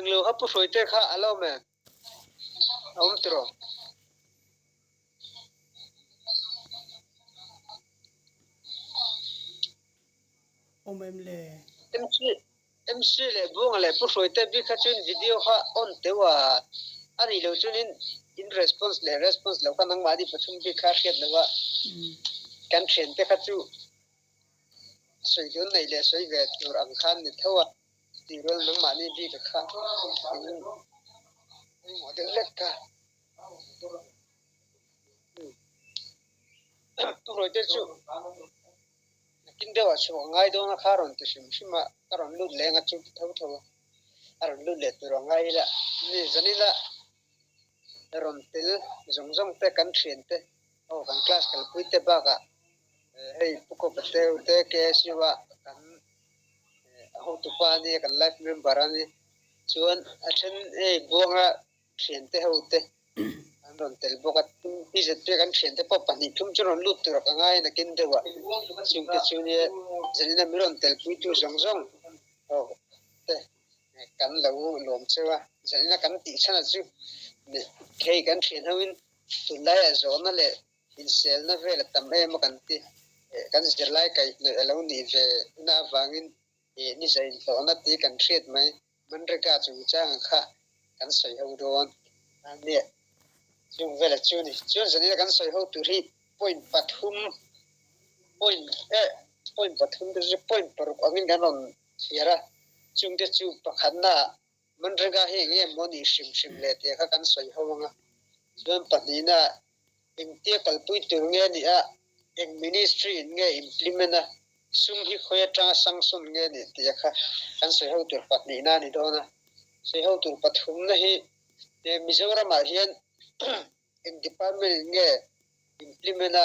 Englo kha pu hruaite kha a lo awm em? A awm tiraw? Awm em le? MC MC leh Buanga leh Pu Hruaite bik kha chuan video kha on teuh a, a nih loh chuan in response leh response loh kha nangmahni pathum bik kha a hriat loh a, kan thiante kha chu sawi dun nei leh sawi ve tur ang khan ni tho a, tih rual nangmahni bik a kha in pawimawh deuh hlek kha. Pu Hruaite chu. Nakin deuhah chhuak a ngai dawn a kha a rawn ti hrim hrim a, ka rawn lut leh anga chu ti tho tho a, a rawn lut leh tur a ngai ila ni zanina rawn tel zawng zawng te kan thian te aw kan class kalpui te bakah hei Pu Kawpa te te KSU a kan hotupa a nia kan life member a nia chuan a then hei Buanga thiante ho te an rawn tel bawk a, PZP kan thiante pawh pahnih thum chu rawn lut tur ka ngai nakin deuh a, chungte chu nia zanina min rawn tel pui tu zawng zawng ho te kan lo lawm cheu a, zanina kan tih chhan a chu hei kan thian ho in tunlaiah zawhna leh inselna vel a tam em a kan ti, kan zirlai kaihhnawih a lo nih ve na avangin ni zain hlawhna tih kan hriat mai. Manrega chungchanga kha kan sawi ho dawn a nia. Chung vela chu ni. Chuan zanina kan sawi ho tur hi point pathum, point eh point pathum te chu point paruk angin kan rawn thliar a. Chungte chu pakhatna ah Manrega hi eng nge maw nih hrim hrim leh tih kha kan sawi ho ang a. Chuan pahnihna ah Engtia kalpui tur nge a nih a, eng ministry in nge implement a, sum hi khawi atanga sanction nge a nih tih a kha kan sawi ho tur pahnihna a ni dawn a. Sawi ho tur pathumna hi Mizoramah hian eng department in nge implement a,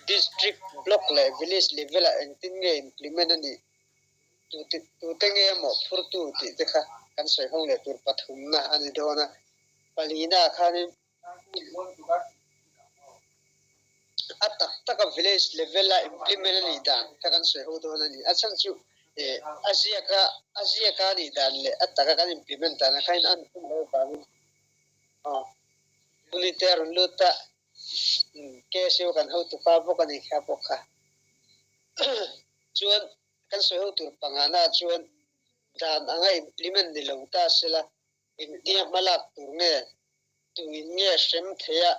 district, block leh village level ah engtin nge implement a nih, tute nge a mawhphurtu tih te kha kan sawi ho leh tur pathumna a ni dawn a. Palina ah khanin A tak taka village level a implement a nih dan kha kan sawi ho dawn a ni. A chhan chu a ziaka a ziaka a nih dan leh a taka kan implement dan ah khain an hun lo vangin Punite a rawn lut a, KSU kan hotupa bawk a ni kha bawk kha. Chuan kan sawi ho tur pangana ah chuan dan anga implement ni lo ta sela Engtia hmalak tur nge, tuin nge hrem thei a,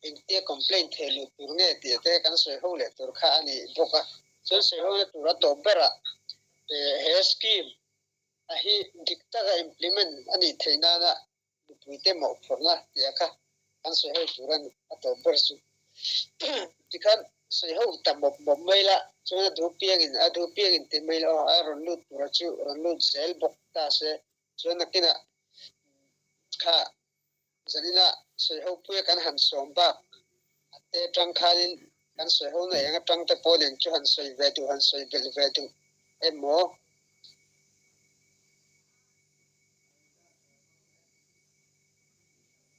engtia complaint thei luh tur nge tih te kan sawi ho leh tur kha a ni bawk a. Chuan sawi hona tur a tawp berah he scheme a hi dik taka implement a nih theih nana mipuite mawhphurhna tih a kha kan sawi ho tur a ni a tawp ber chu. Tikhan sawi ho ta mawp mawp mai la, chuan a duh piangin a duh piangin ti mai la aw a rawn lut tura chu rawn lut zel bawk ta se. Chuan nakinah kha zanina sawihopuia kan han sawm bak a te atang khanin kan sawihona eng atang te pawh nen chu han sawi ve duh han sawi belh ve duh emaw?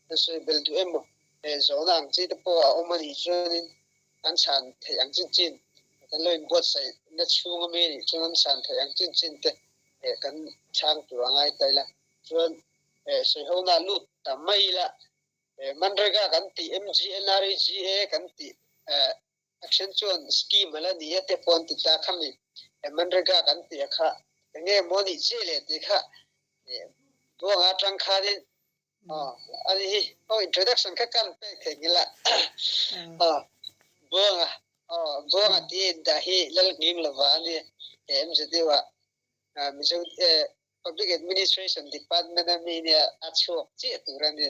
Han sawi belh duh emaw? He zawhna ang chi te pawh a awm a nih chuanin an chhan theih ang chin chin kan lo inbuatsaih na chhung ami nih chuan an chhan theih ang chin chin te eh kan chhang tur a ngai ta ila chuan eh sawihona lut ta mai ila eh Manrega kan tih MGNREGA kan tih eh a then chuan scheme ala ni a te pawh an ti ta khami eh Manrega kan tih a kha enge maw nih che leh tih kha eh buanga atang khanin aw ani hi aw introduction kha kan pek thei ngila aw buanga aw buanga ti dah hi lal nghing lova ani eh MZU ah Mizo Public Administration Department a mi nia a chhuak chiah tur a ni.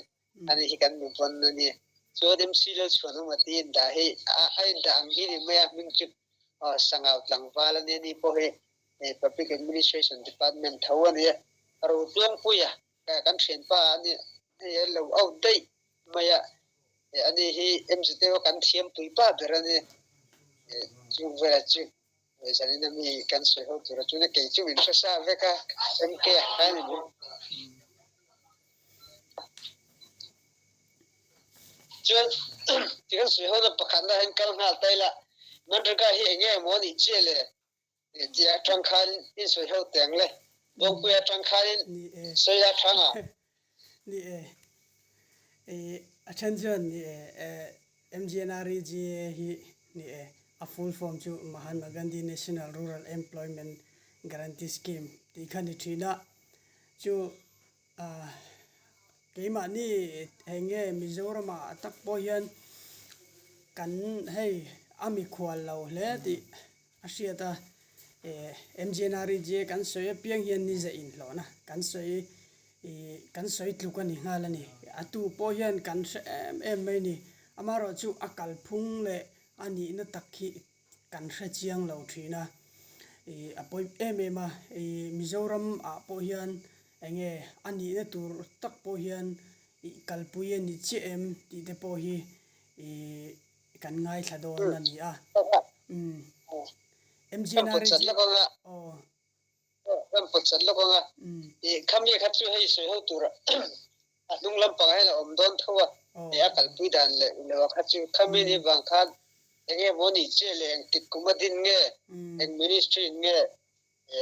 Ani hi kan mipawn a ni. Chuan MC Lalchhuanawm a ti indah hi a indah ang hi ni mai a hming chu Sangau tlangval a nia ni pawh hi Public Administration Department tho a ni a. Rotluangpuia kan thianpa a ni hei a lo out daih mai a. Ani hi MZU a kan thiampui pa ber a ni. Chung velah chu Zanin a mi kan sawi ho tura chuan kei chu min hre sa vek a, MK ah khan in Chuan ti kan sawi ho na pakhatna hian kal nghal ta ila, Manrega hi eng nge maw nih chiah le? Tih atang khan in sawi ho teng le. Bawngpuia tang khanin sawi a thang a. Ni e. A then chuan ni e MGNREGA hi ni e a full form chu Mahatma Gandhi National Rural Employment Guarantee Scheme tih kha ni thin a. Chu keimahni eng nge Mizoramah a tak pawh hian kan hei a mikhual lo hle tih A hriat a, MGNREGA kan sawi apiang hian ni zah inhlawhna kan sawi ih kan sawi tluk a ni nghal a ni. A tu pawh hian kan hre em em mai ni. Amaherawh chu a kalphung leh a nihna tak hi kan hre chiang lo thin a. Ih a pawi em em a, ih Mizoram ah pawh hian eng nge a nihna tur tak pawh hian ih kalpui a ni chiah em tih te pawh hi ih Kan ngaithla dawn a ni a. Umm. MGNRG. Aw. Kan pawt chat lawk anga. I khami kha chu hei sawi ho tur a hnung lampang ah hian a awm dawn tho a. I a kalpui dan leh lo kha chu khami ni vang khan enge maw nih chiah leh engtik kum a din nge eng ministry in nge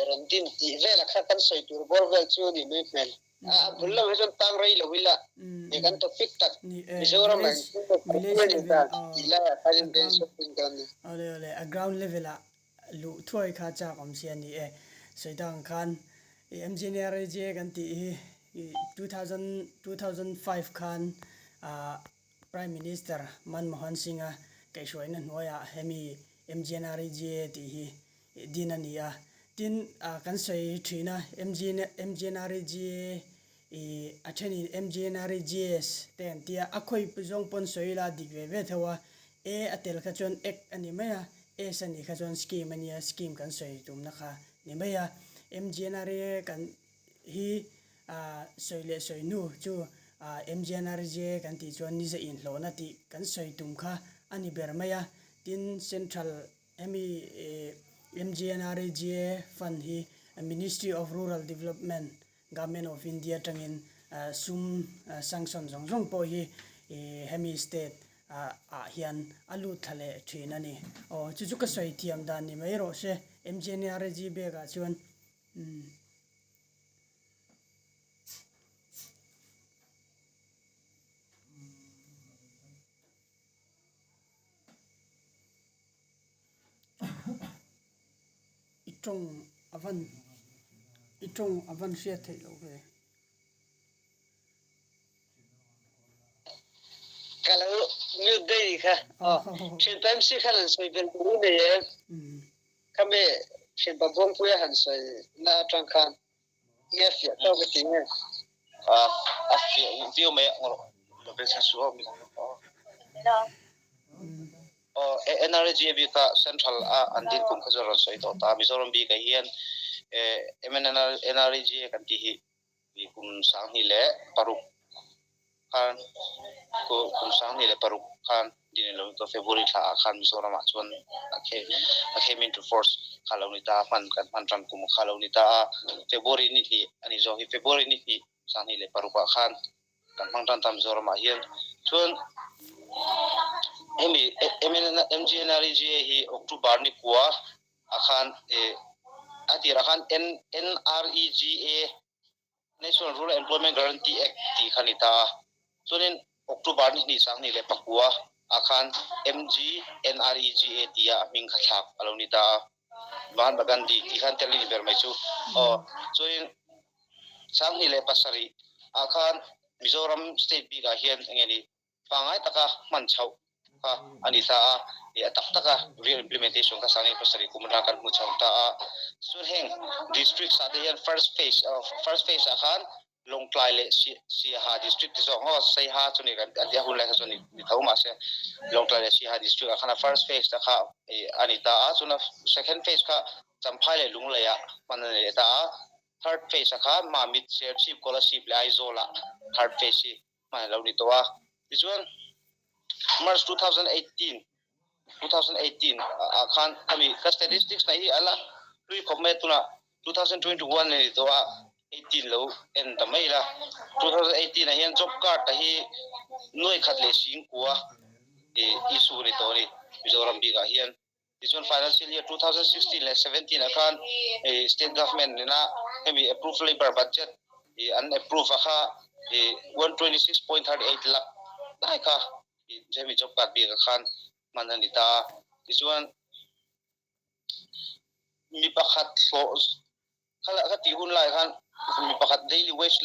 Rawn din tih velah kha kan sawi tur bawr vel chu a nih mai hmel. A bul lamah hi chuan tang rei lo ila he kan topic tak Mizoram ah engtin nge kalpui a nih dan tih laiah khanin kan insawi dawn a ni. Awle awle, a ground level ah luh thuai kha chak awm si a ni e. Sawi tak ang khan i MGNREGA kan tih hi 2000, 2005 khan ah Prime Minister Manmohan Singh-a kaihhruaina hnuaiah hemi MGNREGA tih hi din a ni a. Tin, kan sawi thin a, MGNREGA ih a thenin MGNREGS te an ti a, a khawi zawng pawn sawi ila dik ve ve tho a, A a tel kha chuan Act a ni mai a, S a nih kha chuan Scheme a nia, Scheme kan sawi tumna kha ni mai a. MGNREGA kan hi sawi leh sawi hnu chu MGNREGA kan tih chuan niza inhlawhna tih kan sawi tum kha a ni ber mai a. Tin, Central Hemi MGNREGA fund hi Ministry of Rural Development, Government of India atangin sum sanction zawng zawng pawh hi hemi state ah hian a lut thla leh thin a ni. Aw chu chu ka sawi thiam dan ni mai rawh se MGNREG bag ah chuan. I tawng a van i tawng a van hriat theih loh ve. Ka lo mute daih nih kha. Thianpa MC khan an sawi belh duh nei em? Khami thianpa Buangpuia han sawi na atang khan nge fiah tawk i ti nge? A fiah viau mai a ngawrh lo ve chhan suh aw mi dang aw. Aw NRG bik a central a an din kum kha chu a rawn sawi tawh ta Mizoram bik ah hian MNRG kan tih hi kum 2006 khan kum 2006 khan din a lo ni tawh February thla ah khan Mizoram ah chuan a came into force kha lo ni ta a hman kan hman tan kum kha lo ni ta a February ni hnih a ni zawk hi February ni hnih 2006 ah khan kan hmang tan ta Mizoram ah hian chuan hemi MGNREGA hi October ni kua ah khan a tirah khan NREGA National Rural Employment Guarantee Act tih kha a ni ta a. Chuanin October ni hnih 2009 ah khan MGNREGA tia a hming kha thlak a lo ni ta a. Mahatma Gandhi tih khan tel a ni ber mai chu. Aw, chuanin 2007 ah khan Mizoram state bikah hian eng nge ni Pangngai taka hman chhoh kha a ni ta a, ih a tak taka real implementation kha 2007 kum atang kan hmu chho ta a. Chuan heng districts ah te hian first phase of first phase ah khan Lawngtlai leh Siaha district te zawk aw Saiha chu ni kan a tih a hun lai kha chuan ni tho mahse Lawngtlai leh Siaha district ah khan a first phase te kha ih a ni ta a, chuan a second phase kha Champhai leh Lunglei ah hman a ni leh ta a, third phase ah kha Mamit, Serchhip, Kolasib leh Aizawl ah third phase hi hman a lo ni tawh a. Tichuan, March 2018, 2018 ah khan khami ka statistics na hi a la hlui khawp mai a, tunah 2021 a ni tawh a, 18 lo en ta mai ila. 2018 ah hian job card a hi nuai khat leh singkua issue a ni tawh a ni Mizoram bikah hian. Tichuan financial year 2016 leh 17 ah khan state government ina hemi approved labour budget an approve a kha 126.38 lakh lai kha hemi job card bik ah khan hman a ni ta a. Tichuan mi pakhat hlawh kha tih hun lai khan mi pakhat daily wage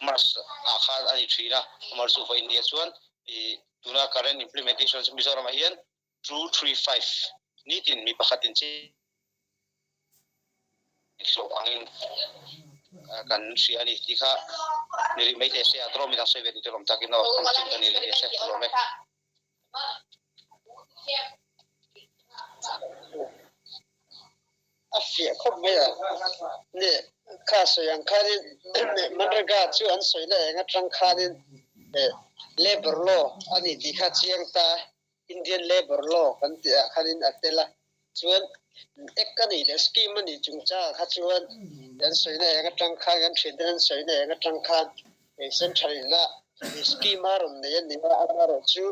March ah khan a ni thin a, March chu vawiin nia chuan ih tuna current implementation chu Mizoram ah hian 235 nitin mi pakhat in chik hlawh angin kan hria a ni tih kha ni rih mai teh se a tawrh midang sawi ve duh te awm takin aw kan chin ka ni leh se ka lawm e. A fiah khawp mai a, ni kha sawi ang khanin Manrega chu an sawi na eng atang khanin Labour Law a ni tih kha chiang ta, Indian Labour Law kan tih ah khanin a tel a, chuan Act a nih leh Scheme a nih chungchangah kha chuan an sawi na eng atang khan kan thian ten an sawi na eng atang khan Central ina Scheme a rawn nei a ni a, amaherawhchu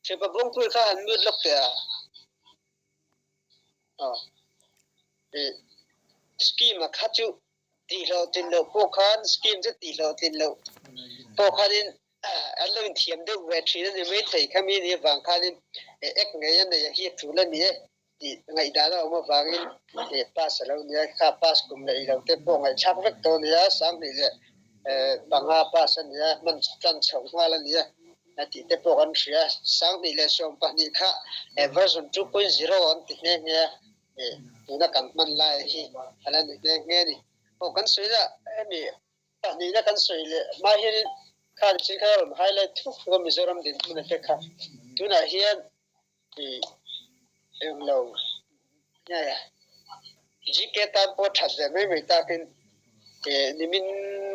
Hripa Bawngpui kha han mute lawk teh a. Scheme a kha chu tih hlawhtlin loh pawh khan scheme chu tih hlawhtlin loh pawh khanin an lo inthiam deuh ve thin a ni maithei khami ni avang khanin act ngei a nei a hi a tul a ni e tih ngaihdan a awm avangin pass a lo ni a, kha pass kum leh ilo te pawh ngaihthlak vek tawh a ni a, 2000 leh 5 pass a ni a, hman tan chhoh nghal a ni a. A tih te pawh kan hria. 2012 kha version 2.0 an ti nghe nghe a, tuna kan hman lai hi a la ni nghe nghe a ni. Aw kan sawi na hemi pahnihna kan sawi leh hma hianin khan thil kha a rawn highlight thuk thuk a Mizoram dinhmun te kha. Tunah hian englo nge GK tan pawh that ve mai mai takin nimin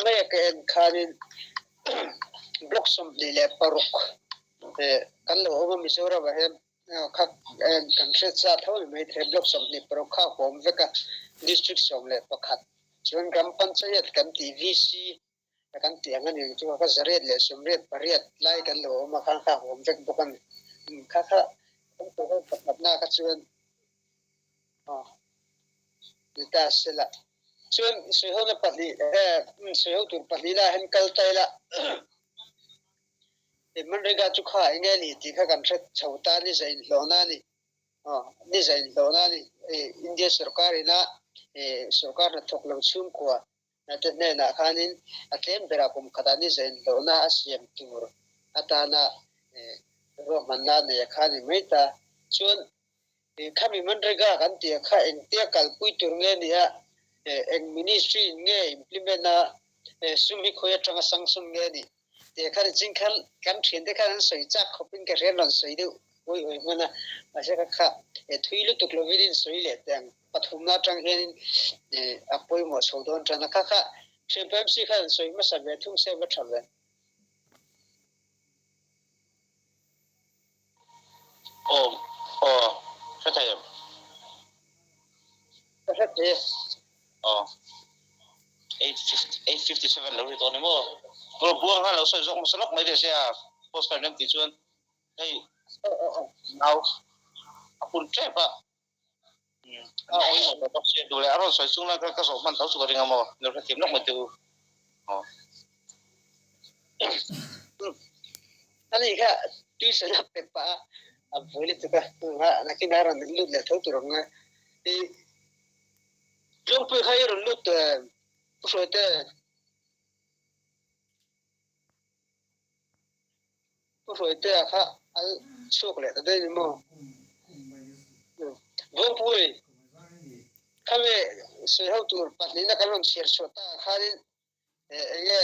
maia ka en khanin block 26 kan lo awm a Mizoram ah hian kha kan hriat zat ho ni mai thei block 26 kha a awm vek a district 11 chuan ram panchayat kan tih VC kan tih ang a ni chu ka 188 lai kan lo awm a khan kha a awm vek bawk a ni kha kha kan pakhatna kha chuan Ni ta se la. Chuan sawiho pahnih sawiho tur pahnih lah hian kal ta ila Manrega chu kha eng nge ni tih kha kan hre chho ta ni za inhlawhna a ni. Aw ni za inhlawhna a ni. India sorkar ina sorkar hnathawk lo chhungkua te hnenah khanin a tlem berah kum khatah ni za inhlawhna a siam tur atana ruahmanna a nei a kha a ni mai ta. Chuan Khami Manrega kan tih kha engtia kalpui tur nge ni a, eng ministry in nge implement a, sum hi khawi atanga sanction nge ni tih kha nichin khan kan thiante khan an sawi chak khawpin ka hriat rawn sawi deuh uai uai hman a, mahse kha kha thui lutuk lovin in sawi leh teh ang pathumna atang hianin a pawimawh chho dawn tan a, kha kha thianpa MC khan an sawi hmasa ve thung se va tha ve. Aw aw hre thei em? Ka hre thei e. Aw 8:57 lo ri tawh ni maw? Bro buang khan lo sawi zawk hmasa lawk mai teh se a post khan rem tih chuan hei nau a hun tep a a awih mawh tawh bawk sia duh leh a rawn sawi chung lai khan ka zawh hman tho chu ka ring a maw lo hrethiam lawk mai teh u. Aw. Ani kha tuition a pe pah a, a buai lutuk a, nakin a rawn lut leh tho tur ang a. I Tlawngpui kha i rawn lut tawh em? Pu Hruaite. Pu Hruaitea kha a chhuak leh ta daih ni maw? Bawngpui, khami sawiho tur pahnihna kan rawn chhiar chhuah takah khanin eng nge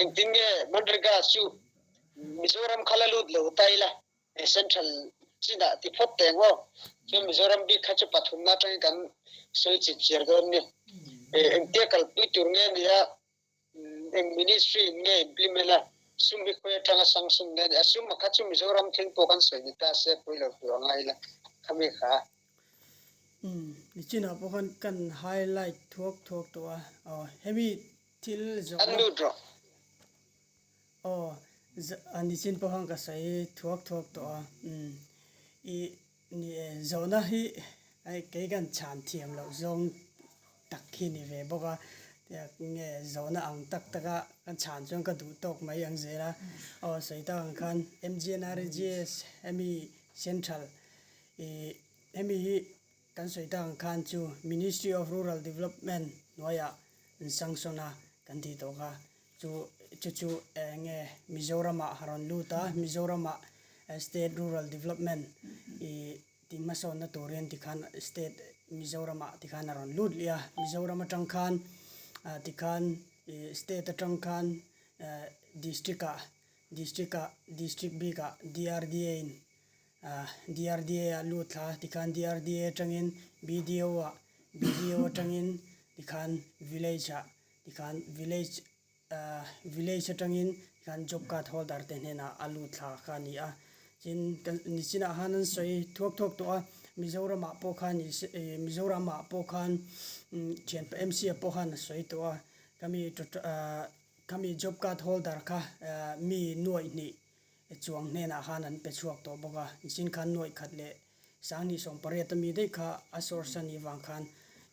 engtin nge Manrega chu Mizoram kha la lut lo ta ila Central chinah ti phawt teh ang aw. Chuan Mizoram bik kha chu pathumna atangin kan sawi chip chiar dawn ni. Engtia kalpui tur nge nia Eng ministry in nge implement a, sum hi khawi atanga sanction nge ni? A sum a kha chu Mizoram thil pawh kan sawi ni ta se pawi lo tur a ngai la khami kha. Umm nichinah pawh khan kan highlight thuak thuak tawh a, aw hemi thil zawhna. Unmute rawh. Aw. Nichin pawh khan ka sawi thuak thuak tawh a, umm i ni e zawhna hi kei kan chhan thiam loh zawng tak hi ni ve bawk a, nge zawhna ang tak tak a ka chhan chuan ka duh tawk mai ang zel a, aw sawi tak ang khan MGNREGS hemi central ih hemi hi kan sawi tak ang khan chu Ministry of Rural Development hnuaiah an sanction a kan tih tawh kha. Chu chu chu eng nge Mizoramah a rawn lut a, Mizoramah State Rural Development i tih hmasawnna turin tikhan State Mizoramah tikhan a rawn lut leh a. Mizoram atang khan tikhan State atang khan District ah District ah District bikah DRDA in DRDA ah lut thla tikhan DRDA atangin BDO ah BDO atangin tikhan Village ah Tikhan village village atangin tikhan job card holder te hnenah a lut thla kha a ni a. Tin kan nichinah khan an sawi thuak thuak tawh a, Mizoramah pawh khan i Mizoramah pawh khan thianpa MC ah pawh khan a sawi tawh a, khami khami job card holder kha mi nuaih hnih chuang hnenah khan an pe chhuak tawh bawk a, nichin khan nuaih khat leh Sanghnih 18 ami daih kha a source a nih vang khan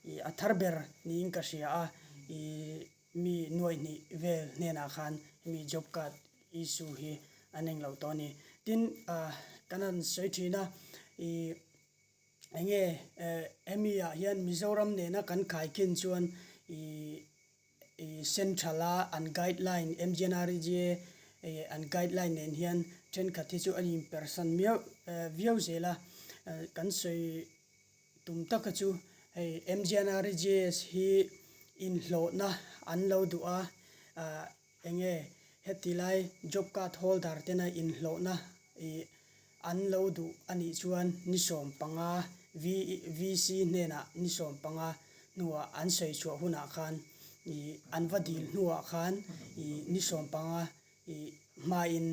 ih a thar ber niin ka hria a, ih mi nuaihnih vel hnenah khan hemi job card issue hi an eng loh tawh a ni. Tin, ah kan han sawi thin a, ih enge hemi ah hian Mizoram nena kan khaikhin chuan ih I central a an guideline MGNREGA an guideline nen hian thenkhat hi chu an inpersan miau viau zel a, kan sawi tum taka chu hei MGNREGAs hi inhlawhna an lo duh a, enge heti lai job card holder tena inhlawhna ih an lo duh a nih chuan ni 15 VC hnenah ni 15 hnuah an sawi chhuah hunah khan ih an va dil hnuah khan ih ni 15 ih hmain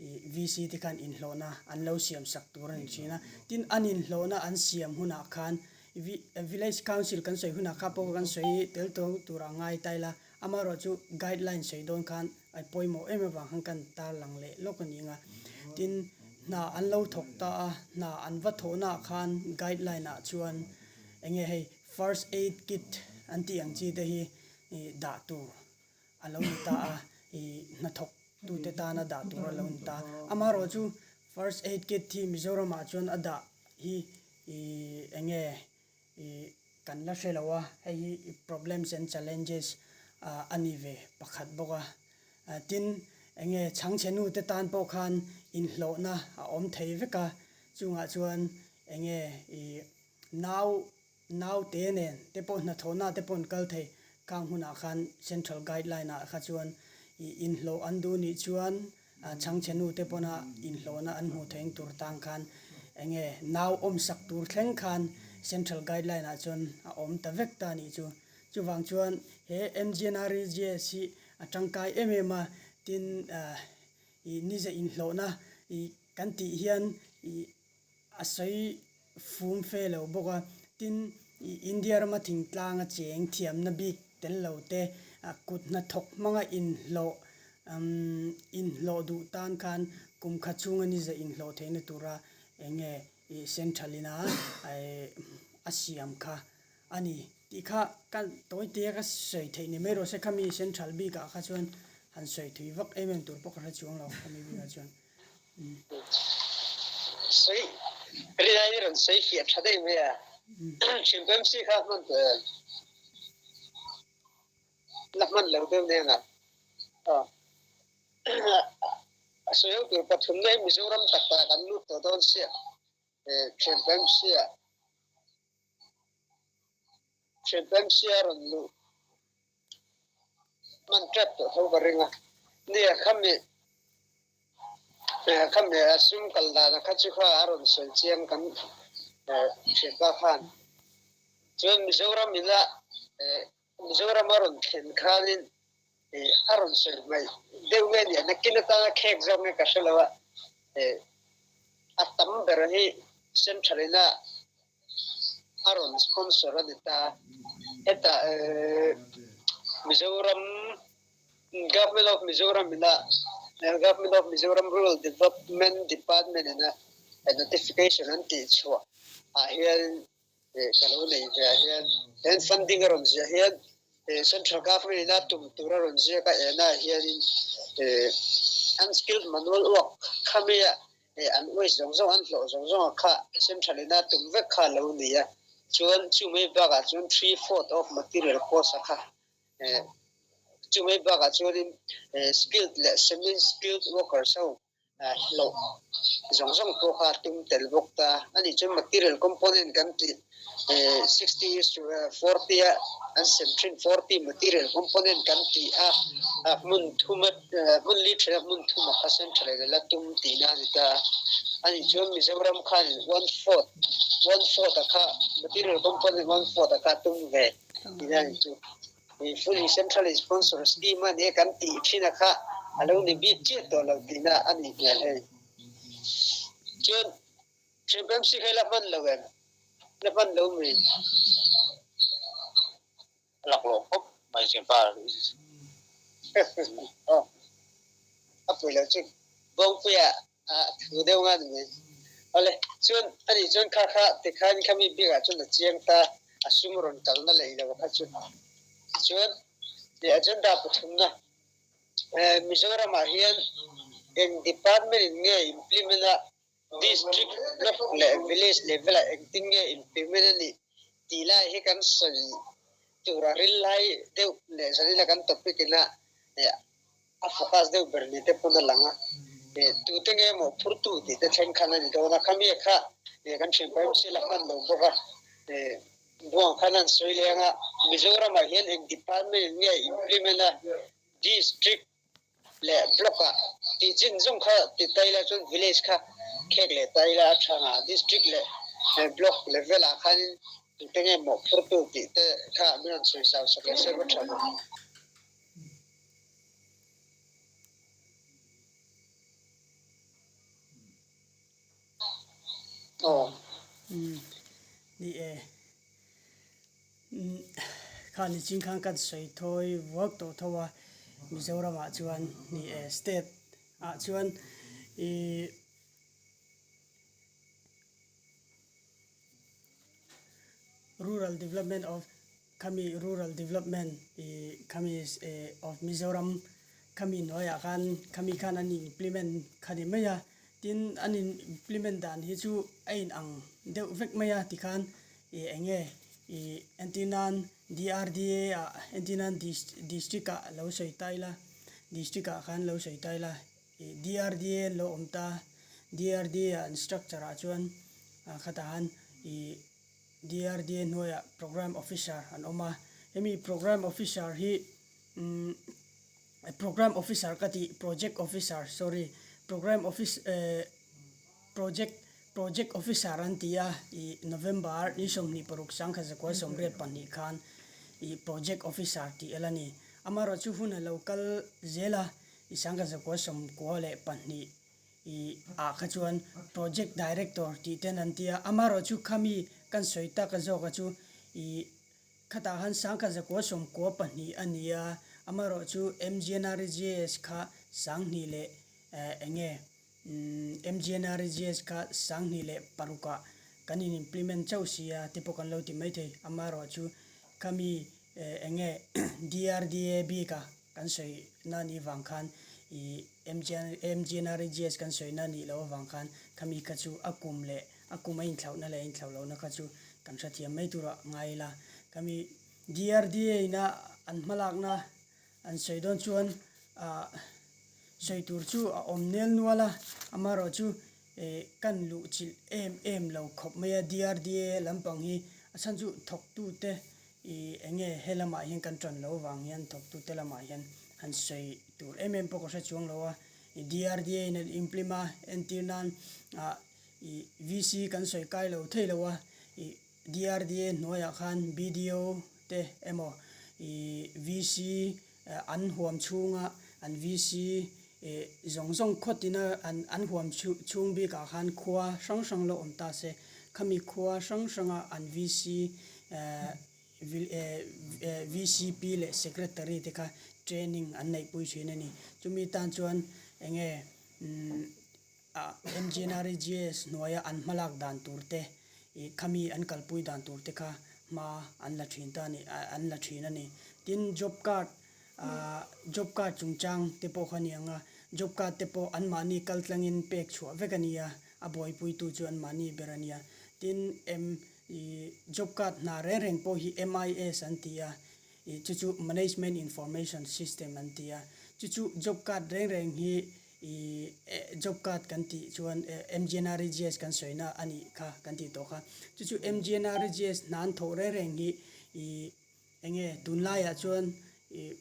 ih VC te khan inhlawhna an lo siam sak tur a ni thin a. Tin, an inhlawhna an siam hunah khan Village Council kan sawi hunah kha pawh kan sawi tel tawh tur a ngai ta ila, amaherawhchu guideline sawi dawn khan a pawimawh em avang khan kan tarlang leh lawk a ni ang a. Tin, hna an lo thawk ta a, hna an va thawhnaah khan guideline ah chuan eng nge hei first aid kit an tih ang chi te hi dah tur a lo ni ta a, ih hnathawk tute tana dah tur a lo ni ta. Amaherawhchu first aid kit hi Mizoramah chuan a dah hi ih eng nge ih kan la hre lo a, hei hi problems and challenges a ni ve pakhat bawk a. Tin, eng nge chhangchhe nu te tan pawh khan inhlawhna a awm thei vek a, chungah chuan eng nge ih nau naute nen te pawh hnathawhna te pawh an kal thei khang hunah khan central guideline ah kha chuan ih inhlawh an duh nih chuan Chhangchhe nu te pawna inhlawhna an hmuh theih tur tang khan eng nge nau awmsak tur thleng khan Central Guideline ah chuan a awm ta vek ta nih chu. Chuvang chuan he MGNREGS hi a tangkai em em a, tin ih nize inhlawhna ih kan tih hian ih A sawi fum fe lo bawk a, tin, India rama thingtlanga cheng thiamna bik tel lo te, kut hnathawk hmanga inhlawh inhlawh duh tan khan kum khat chhunga ni zah inhlawh theihna tura eng nge central ina a siam kha a ni tih kha ka tawi tia ka sawi theih ni mai rawh se, khami central bikah kha chuan han sawi thui vak em em tur pawh ka hre chuang lo khami bikah chuan. Sawi rinai i rawn sawi fiah tha daih mai a. Chimpanzee kha hman tawh em? La hman lo deuh nen a. A sawi ho tur pathumna hi Mizoram tak tak an lut tawh dawn sia. Chimpanzee ah Chimpanzee a rawn luh hman tep tawh tho ka ring a. Nia khami khami a sum kal dana kha chu kha a rawn sawi chiang kan thianpa khan. Chuan Mizoram ina Mizoram a rawn thlen khanin a rawn sawi hmaih deuh nge nia nakin atana khek zawk nge ka hre lo a. A tam ber hi central ina a rawn sponsor a ni ta. Hetah Mizoram Government of Mizoram ina Government of Mizoram Rural Development Department ina notification an tih chhuah ah hian ka lo nei ve ah hian he funding a rawn ziah hian Central Government ina tum tur a rawn ziak a ena hianin unskilled manual work khami a an waste zawng zawng an hlawh zawng zawng a kha Central ina tum vek kha a lo ni a chuan chumai bakah chuan 3/4 of material cost a kha Chumai bakah chuanin skilled leh semi-skilled workers ho hlawh zawng zawng pawh kha a tum tel bawk ta. A nih chuan material component kan tih 60 is to 40 a an sem thin 40 material component kan tih a hmun thuma hmun li thena hmun thuma kha central in a la tum tihna a ni ta. A nih chuan Mizoram khanin one fourth one fourth a kha material component one fourth a kha a tum ve. Tihna chu fully centrally sponsor scheme a nia kan tih thin a kha a lo ni bik chiah tawh lo tihna a nih hmel hei. Chuan Chimpanzee kha i la hman lo em? La hman lo mi? A laklawh khawp mai Chimpanzee. Aw a pui lo chu Bawngpuia a thu deuh nga ni mai. Awle, chuan ani chuan kha kha tikhan khami bikah chuan a chiang ta, a sum rawn kalna lei lo kha chu. Chuan i agenda pathumna Mizoramah hian eng department in nge implement a, district, block leh village level ah engtin nge implement a nih tih lai hi kan sawi tur a ril lai deuh leh zanina kan topic ina a focus deuh ber ni te pawn a lang a, tute nge maw phurtu tih te thleng khan a ni dawn a, khami kha kan thianpa MC la hman lo bawk a, buang khan an sawi leng a, Mizoramah hian eng department in nge implement a, district leh block ah tih chin zawng kha ti ta ila chuan village kha khek leh ta ila a tha nga, district leh block level ah khanin tute nge maw phurtu tih te kha min rawn sawi zau sak leh se va tha ve. Aw. Ni e. Kha ni ching khan kan sawi thawi vuak tawh tho a, Mizoram ah chuan ni e state ah chuan ih Rural Development of Khami Rural Development ih khami of Mizoram khami hnuaiah khan khami khan an implement kha ni mai a, tin an implement dan hi chu a inang deuh vek mai a tikhan ih eng nge ih entir nan DRDA ah entir nan district ah lo sawi ta ila district ah khan lo sawi ta ila ih DRDA an lo awm ta DRDA ah an structure ah chuan khatah khan ih DRDA hnuaiah Programme Officer an awm a, hemi Programme Officer hi umm Programme Officer ka tih Project Officer sorry Programme Office eh Project Project Officer an ti a ih November ni 26 1982 khan ih Project Officer tih a la ni. Amaherawhchu hun a lo kal zel a ih 1992. I ah kha chuan Project Director tih ten an ti a, amaherawhchu khami kan sawi tak a zawk a chu i khatah khan 1992 a ni a, amaherawhchu MGNREGS kha 2000 leh eng nge MGNREGS kha 2006 ah kan in implement chauh si a te pawh kan lo ti maithei, amaherawhchu khami eng nge DRDA bik a Kan sawi na nih vang khan i MGNREGS kan sawi na nih loh avang khan khami kha chu a kum leh a kum a inthlauhna leh a inthlauh lohna kha chu kan hrethiam mai turah ngai ila. Khami DRDA ina an hmalakna an sawi dawn chuan ah sawi tur chu a awm nel nual a, amaherawhchu kan luh chilh em em lo khawp mai a DRDA lampang hi a chhan chu thawktute I eng nge he lamah hian kan ṭan lo vang hian thawktute lamah hian han sawi tur em em pawh ka hre chuang lo a, i DRDA in an implim a, entir nan ah i VC kan sawi kai lo thei lo a, i DRDA hnuaiah khan BDO te emaw i VC an huam chhunga an VC zawng zawng khawtina an an huam chhung bikah khan khua hrang hrang lo awm ta se, khami khua hrang hranga an VC VCP leh Secretary te kha training an neihpui thin a ni. Chumi tan chuan Enge umm MGNREGS hnuaia an hmalak dan tur te ih khami an kalpui dan tur te kha hma an la thin ta a ni an la thin a ni. Tin job card ah job card chungchang te pawh kha a ni ang a, job card te pawh anmahni kal tlangin pek chhuah vek a ni a, a buaipuitu chu anmahni ber a ni a. Tin M ih job card hna reng reng pawh hi MIS an ti a, Ih chu chu Management Information System an ti a, chu chu job card reng reng hi ih job card kan tih chuan MGNREGS kan sawina a nih kha kan tih tawh kha. Chu chu MGNREGS hna an thawh reng reng hi ih eng nge tunlaiah chuan ih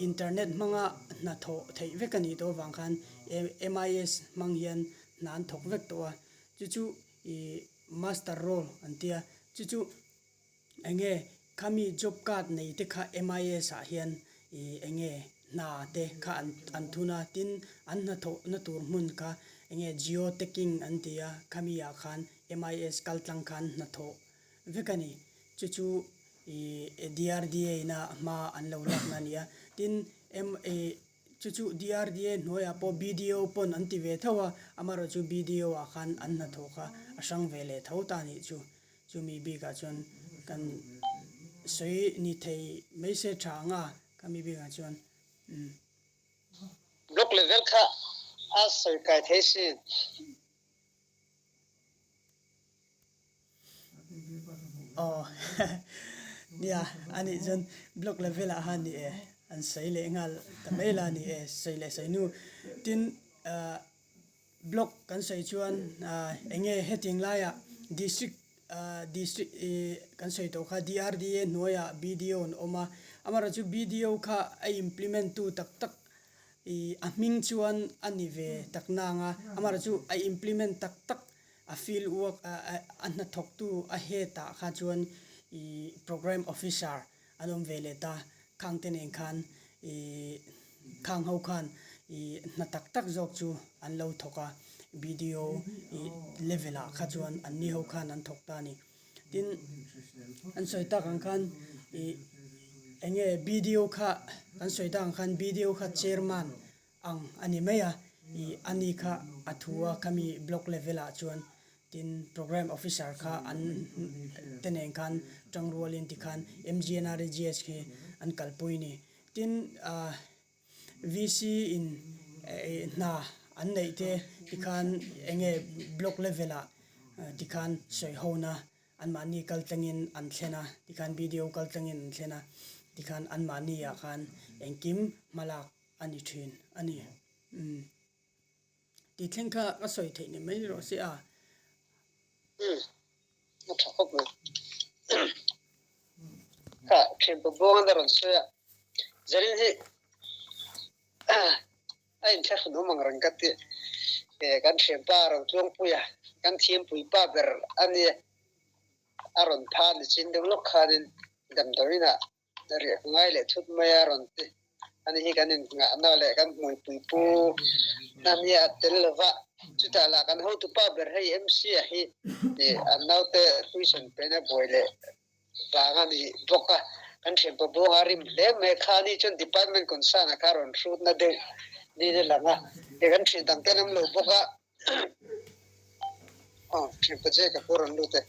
internet hmanga hna thawh theih vek a nih tawh avang khan MIS hmang hian hna an thawk vek tawh a, chu chu ih master roll an ti a, chu chu. Enge khami job card nei te kha MIS ah hian ih enge hna te kha an an thun a, tin an hnathawh na tur hmun kha enge geo tagging an ti a, khami ah khan MIS kal tlang khan hnathawh vek a ni. Chu chu ih DRDA ina hma an lo lakna a ni a, tin M ih chu chu DRDA hnuaiah pawh BDO pawn an ti ve tho a, amaherawhchu chu BDO ah khan an hnathawh kha a hrang ve leh tho ta a nih chu. Chumi bikah chuan kan sawi ni thei mai se tha ang a, khami bikah chuan umm. Block level kha a sawi kai thei sin. Aw nia anih chuan block level ah khan ni e an sawi leh nghal ta mai la ni e sawi leh sawi hnu tin ah. Block kan sawi chuan eng nge hetiang laiah district district ih kan sawi tawh kha DRDA hnuaiah BDO an awm a, amaherawhchu BDO kha a implement tu tak tak ih a hming chuan a ni ve tak nang a, amaherawhchu a implement tak tak a field work a hnathawktu a head ah kha chuan ih programme officer An awm ve leh ta, khang te nen khan ih khang ho khan ih hna tak tak zawk chu an lo thawk a, BDO ih level ah kha chuan an ni ho khan an thawk ta a ni. Tin, an sawi tak ang khan ih eng nge BDO kha kan sawi tak ang khan BDO kha chairman ang a ni mai a, ih a ni kha a thu a khami block level ah chuan tin programme officer kha an te nen khan tangrualin tikhan MGNREGS khi an kalpui a ni. Tin ah VC in hna an neih te tikhan eng nge block level ah tikhan sawi ho na anmahni kal tlangin an thlen a, tikhan BDO kal tlangin an thlen a, tikhan anmahni ah khan engkim hmalak a ni thin a ni. Umm. Tih thleng kha ka sawi theih ni mai rawh se a. Umm. A tha khawp mai. Kha thianpa buang a rawn sawi a. Zarin hi a inthlahrun awm ang reng ka ti. Kan thianpa a rawn tluangpui a, kan thiampui pa ber a nia. A rawn pha ni chin deuh lawk khanin damdawiinah Riah ka ngai leh thut mai a rawn ti. Ani hi kan inngahna leh kan hmuipui pu na nia a tel lo va, chutah lah kan hotupa ber hei MC a hi an naute tuition pena buai leh vang a ni bawk a, kan thianpa buanga rim hle mai kha ani chuan department concern a kha rawn hrutna deuh niin a lang a, kan thian dang te an awm lo bawk a. Aw thianpa che ka pawh rawn lut e.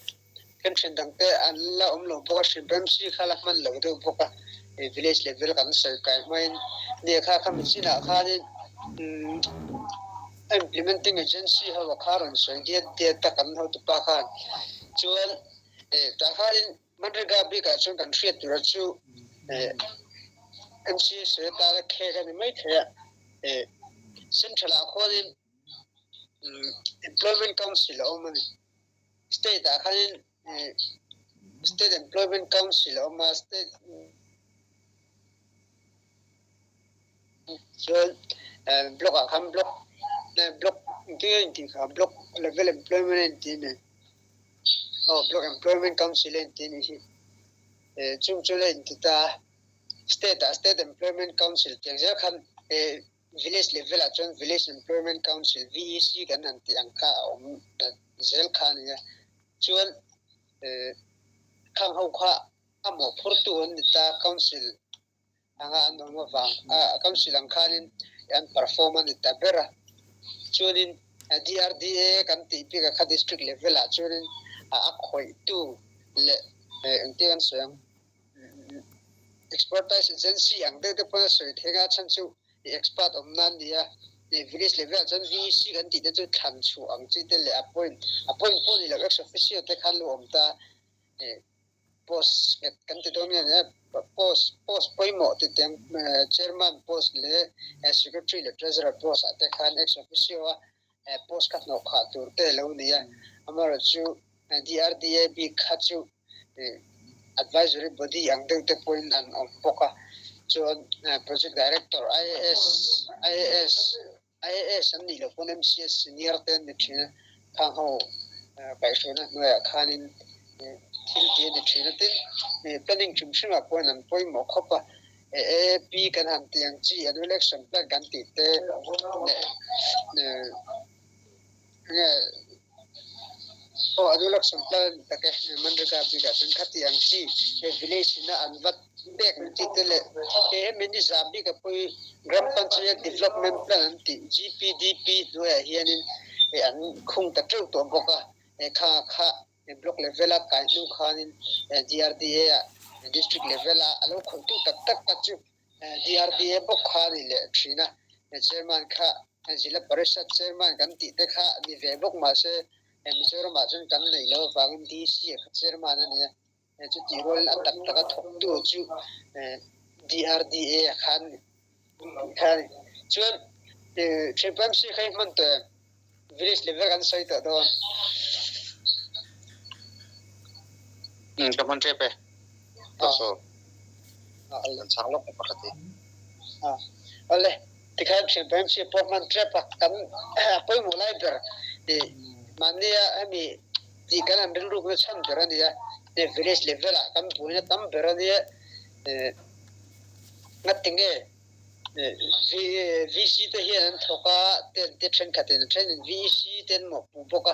Kan thian dang te an la awm lo bawk a, hrim MC kha la hman lo deuh bawk a, hei village level kan sawi kai hmain nia kha kha michinah khanin umm implementing agency ho a kha rawn sawi diat diat a kan hotupa khan chuan eh tah khanin Manrega bikah chuan kan hriat tura chu eh MC sawi atana khek a ni maithei a, eh central ah khuanin Employment Council a awm a ni. State ah khanin State Employment Council a awm a, State chuan block ah khan block block engtin nge intih kha block level employment a inti a ni. Aw Block Employment Council a inti a nih hi. Chung chu la inti ta a, State ah State Employment Council tiang zel khan Village level ah chuan Village Employment Council, VEC, kan han tih ang kha a awm ta zel kha a ni a. Chuan khang ho kha a mawhphurtu an ni ta, Council anga an awm avang a, Council ang khanin an perform a ni ta ber a. Chuanin DRDA kan tih bikah kha district level ah chuanin a khawihtu leh engtin an sawi ang expertise agency ang deuh te pawn a sawi theng a chhan chu expert awm nan a ni a. Village level ah chuan VEC kan tih te chu thlan chhuah ang chi te leh appoint appoint pawh ni lo ex officio te khan lo awm ta. Post nghet kan ti dawn nge nia, post post pawimawh ti teng chairman post leh secretary leh treasurer post ah te khan ex officio a post kha hnawh khah tur te lo ni a, amaherawhchu DRDA bik kha chu advisory body ang deuh te pawhin an awm bawk a, chuan project director IAS IAS IAS an nih loh pawn MCS senior te an ni thin a, khang ho kaihhruaina hnuaiah khanin thil tih a ni thin a, tin planning hrim hrimah pawhin an pawimawh khawp a, AAP kan han tih ang chi annual action plan kan tih te leh Nge aw a dulak sawm tal tak e Manrega bikah chuan khati ang chi he village ina an va pek ang tih te leh he hemi ni za bika pawh hi Gram Panchayat Development Plan an tih GPDP hnuaiah hianin an khung ta teuh tawh bawk a, he kha kha block level a kai hnu khanin DRDA ah district level a a lo khawihtu tak tak kha chu DRDA bawk kha a ni leh thin a, chairman kha Zila Parishad chairman kan tih te kha ni ve bawk mahse Mizoram ah chuan kan neih loh avangin DC a kha chairman a ni a, chutih rualin a tak taka thawktu chu DRDA a kha a ni kha a ni. Chuan Thianpa MC kha i hman tawh em? Village level kan sawi tawh dawn. Ka hman tep e. Kan chhang lawk pakhat hi. Awle, tikhan thian pawh MC pawh hman tep a, kan pawimawh lai ber mahnia hemi tih kan han rilrukna chhan ber a nia, village level ah kan buaina tam ber a nia, ngatinge VC te hian an thawk a, ten te thenkhatin a thenin VEC te an mawhpuh bawk a,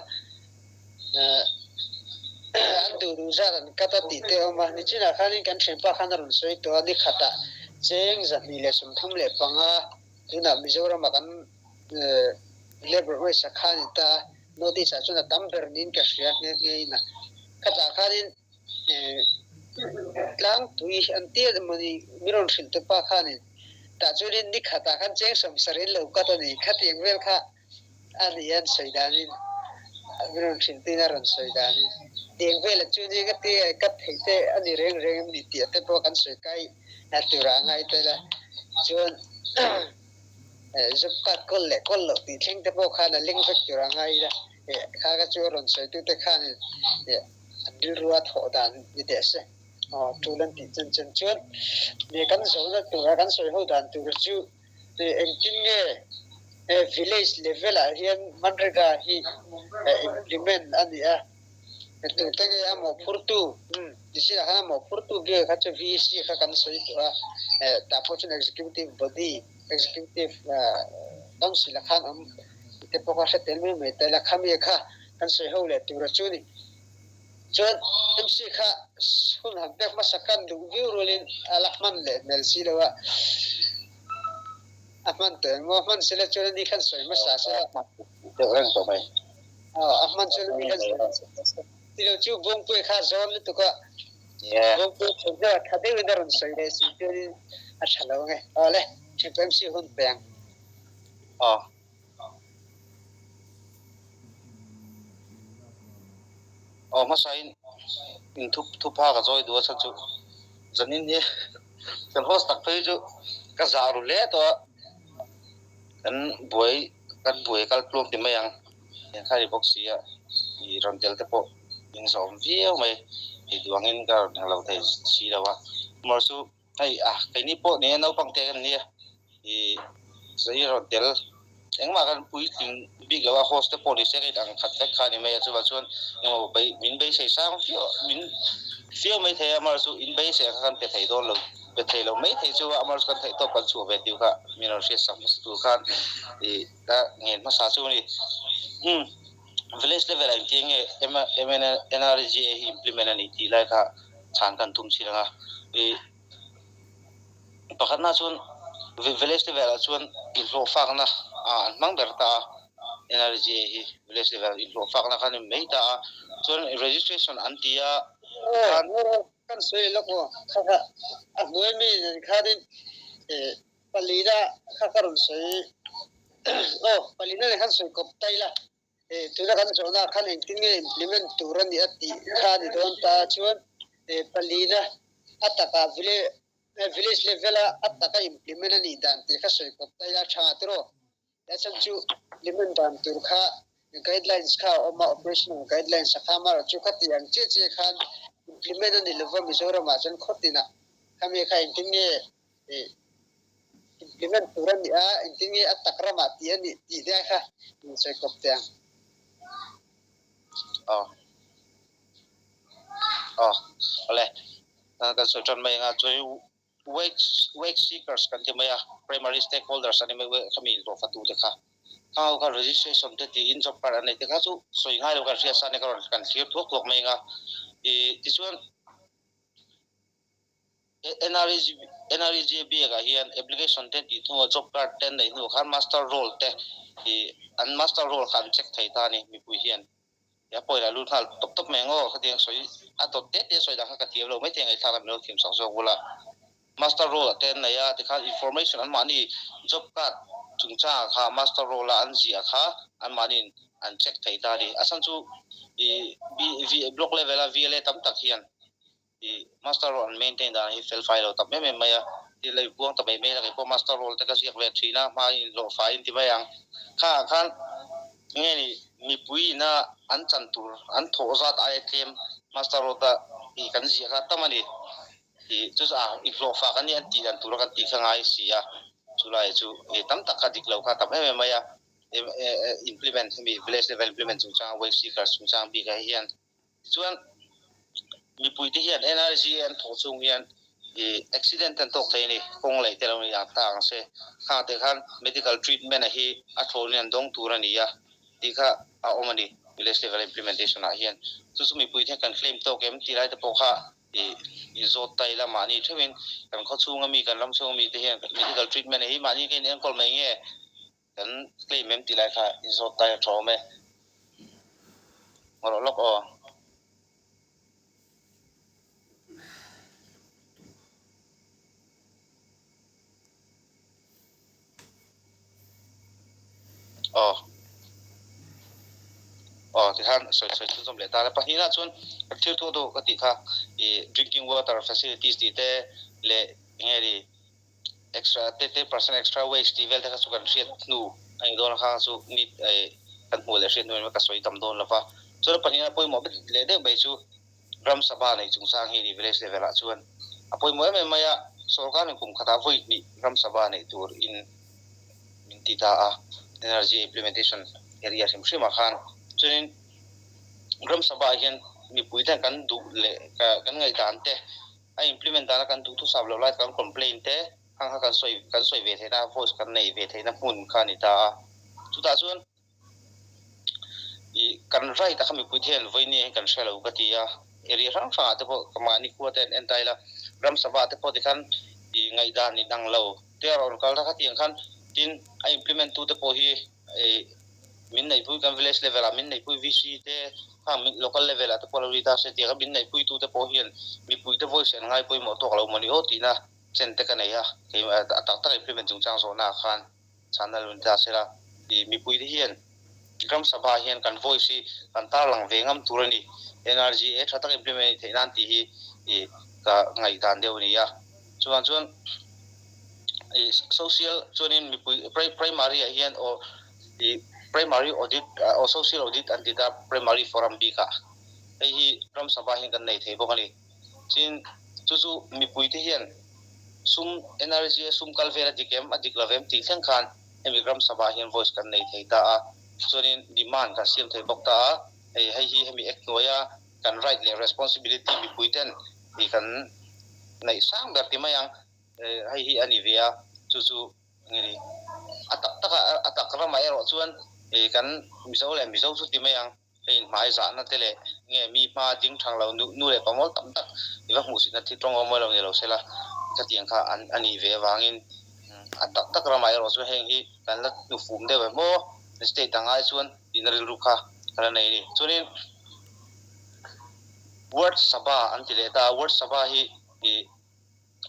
an duh duh zat an cut a tih te a awm a. Nichinah khanin kan thianpa khan a rawn sawi tawh a, ni khatah cheng 235 tunah Mizoramah kan labour wage a kha a ni ta a, North East ah chuan a tam ber niin ka hria nghe nghe in a. Khatah khanin Tlangpui an tia emawni mi rawn hrilh tu pa khanin tah chuanin ni khatah khan cheng 70 in lo cut a ni. Khatiang vel kha a ni an sawi danin mi rawn hrilh tuin a rawn sawi danin tiang velah chuanin ka ti cut theih te a ni reng reng em ni tih te pawh kan sawi kai turah a ngai tel a. Chuan job card kawl leh kawl loh tih thleng te pawh khan a leng vek tur a ngai ila kha kha chu a rawn sawi tute khanin An rilru a thawh dan ni teh se. Aw, tul an tih chen chen chuan me kan zohna tura kan sawi ho dan tur chu engtin nge village level ah hian Manrega hi implement a nih a, tute nge a mawhphurtu, nichinah khan a mawhphurtu biak kha chu VC kha kan sawi tawh a, tah pawh chuan executive body, executive council ah khan awm te pawh kha hre tel mai mai ta ila, khami kha kan sawi ho leh tur a chu ni. Chuan MC kha hun han pek hmasa kan duh viau rualin a la hman leh hmel si lo a, a hman tawh eng maw? A hman sela chuan ani khan sawi hmasa sela. Deuh reng tawh mai. Aw, a hman chuan ani khan sawi hmasa sela. Tilo chu Bawngpuia kha a zawn lutuk a, Bawngpuia sawi deuh a tha deuhin a rawn sawi leh si chuanin a tha lo ange. Aw le, Thianpa MC hun pe ang. Aw. Aw hmasain in thup thup a ka chawi duh a chhan chu zanin hi kan host tak phei chu ka zah ru hle tawh a kan buai kan buai kal tluang ti mai ang engkha ni bawk si a i rawn tel te pawh in zawm viau mai i duh angin ka rawn heng lo thei si lo a mawr chu Hei a, keini pawh nia naupang te kan nia i zai rawn tel engmah kan puitling bik lo a, host te pawh ni se ka inang khat vek kha a ni mai a, chuvang chuan engemaw bei min beisei sang viau min fiau mai thei a, amaherawhchu chu in beisei ang kha kan pe thei dawn lo pe thei lo mai thei chu a, amaherawhchu kan theih tawp kan chhuah ve tiu kha min rawn hriat sak hmasa tur khan i ka ngen hmasa chu a ni. Umm village level ah engtin nge MNRGA hi implement a nih tih lai kha chhan kan tum chin ang a, i pakhatna chuan Village level ah chuan inhlawhfakna an hmang ber ta a, NRGA hi village level inhlawhfakna kha a ni mai ta a, chuan registration an ti a, Aw, kan sawi lawk aw, kha kha a hnuai mi nen khanin palina kha ka rawn sawi aw, palina nen khan sawi kawp ta ila, tuna kan zawhna ah khan engtin nge implement tur a nih a tih kha a ni dawn ta chuan palina a takah village level a a taka implement a nih dan tih kha sawi kawp ta ila tha tiraw. A chhan chu implement dan tur kha guidelines kha a awm a, operational guidelines a kha amaherawh chu khati ang chiah chiah khan implement a ni lova Mizoramah chuan khaw tinah khami kha engtin nge implement tur a nih a, engtin nge a tak ramah tih a nih tih te kha in sawi kawp teh ang. Aw. Aw, awle. Kan sawi tan mai anga chuan Wage wage seekers kan ti mai a, primary stakeholders an ni mai khami inhlawhfa tute kha. Khang ho kha registration te tiin job card an nei te kha chu sawi ngai lo kan hriat sa a ni ka rawn kan thlir thuak thuak mai anga. Ih tichuan NREG NREG biakah hian application te tih hnuah job card te an neih hnuah khan master roll te ih an master roll kha an check thei ta a ni mipui hian. A pawila lut nghal tawp tawp mai ang aw, khatiang sawi a tawp teh teh sawi dan kha ka thiam lo mai thei ngaihthlak a min lo thiam sak zawk bula. Master roll ah te an nei a, tikhan information an mahni job card chungchangah kha master roll a an ziah kha an mahniin an check thei ta a ni. A chhan chu ih block level a VLA tam tak hian Ih master roll an maintain dan hi fel fai lo tak em em mai a, thil a inpuang ta mai mai a, keipawh master roll te ka ziak ve thin a, hma in hlawh fai in ti mai ang. Kha ah khan nge ni mipui ina an chan tur an thawh zat aia tlem master roll ta ih kan ziah kha tam a ni. Ih chu chu ah inhlawh fak a ni an tih dan tura kan tih kha ngai si a, chulai chu ih tam tak kha dik lo kha tam em em mai a, implement hemi village level implement chungchang wage seekers chungchang bik ah hian Tichuan, mipuite hian NRG an thawh chung hian ih accident te an tawk thei a ni, kawng leh te lo ni ang ta ang se. Khang te khan medical treatment a hi a thlawnin an dawng tur a ni a tih kha a awm a ni village level implementation ah hian. Chu chu mipuite hian kan claim tawk em tih lai te pawh kha ih inzawt ta ila mahni theuhin kan khaw chhunga mi kan ram chhunga mi te hian medical treatment a hi mahni ka inenkawl mai nge Kan claim em tih lai kha inzawt dai a tha awm e. Ngarawh lawk aw. Aw. Aw tikhan sawi sawi chhunzawm leh ta la. Pahnihna chuan kan thil thuah deuh ka tih kha ih drinking water facilities tih te leh eng nge ni Extra te te percent extra wage tih vel te kha chu kan hriat hnu a ni dawn a khang chu ni kan hmuh leh hriat hnu in ka sawi tam dawn lova. Chuan pahnihna pawimawh ber leh deuh mai chu Gram Sabha nei chungchang hi ni village level ah chuan a pawimawh em em mai a, sorkar in kum khatah vawi hnih Gram Sabha neih tur in min ti ta a, energy implementation area hrim hrim ah khan chuanin Gram Sabha ah hian mipui ten kan duh leh kan ngaihdan te A implement dana kan duhthusam loh lai kan complaint te hang kha kan sawi kan sawi ve theihna voice kan neih ve theihna hmun kha a ni ta a. Chutah chuan ih kan right a kha mipui te hian vawiin hian kan hre lo ka ti a, area hrang hrangah te pawh ka mahni khua te an en ta ila ram sava te pawh tikhan ih ngaihdan inang lo te a rawn kal ta khatiang khan tin a implement tu te pawh hi Ih min neihpui kan village level ah min neihpui VC te khang min local level ah te pawh lo ri ta se tiang a min neihpui tu te pawh hian mipui te voice an ngai pawimawh tawk lo mawni aw tihna chen te ka nei a, kei a tak tak implement chungchang zawhna ah khan chhanna lo ni ta se la ih mipui te hian Gram Sabha hian kan voice hi kan tarlang ve ngam tur a ni NRGA tha tak implement a nih theih nan tih hi ih ka ngaihdan deuh a ni a chuvang chuan ih social chuanin mipui primary ah hian aw ih primary audit aw social audit an ti ta primary forum bikah hei hi ram sabha hian kan nei thei bawk a ni chin chu chu mipui te hian sum energy a sum kal vel a dik em a dik lo em tih thleng khan hemi ram sabha hian voice kan nei thei ta a chuanin demand kan siam thei bawk ta a hei hei hi hemi act hnuaia kan right leh responsibility mipui ten ih kan neih sang ber ti mai ang. Hei hi a ni ve a, chu chu nge ni? A tak tak a, a tak ramah erawh chuan kan Mizo leh Mizo chu ti mai ang, hei inhmai zahna te leh nge mi hma ding thang lo nu nu leh pamawl tam tak i va hmuhsitna thil tawng awm lo ni lo se la, khatiang kha an a nih ve avangin. A tak tak ramah erawh chuan heng hi kan la hnufum deuh em aw, state dang ai chuan tihna rilru kha ka la nei a ni. Chuanin Ward Sabha an ti leh ta a, Ward Sabha hi ih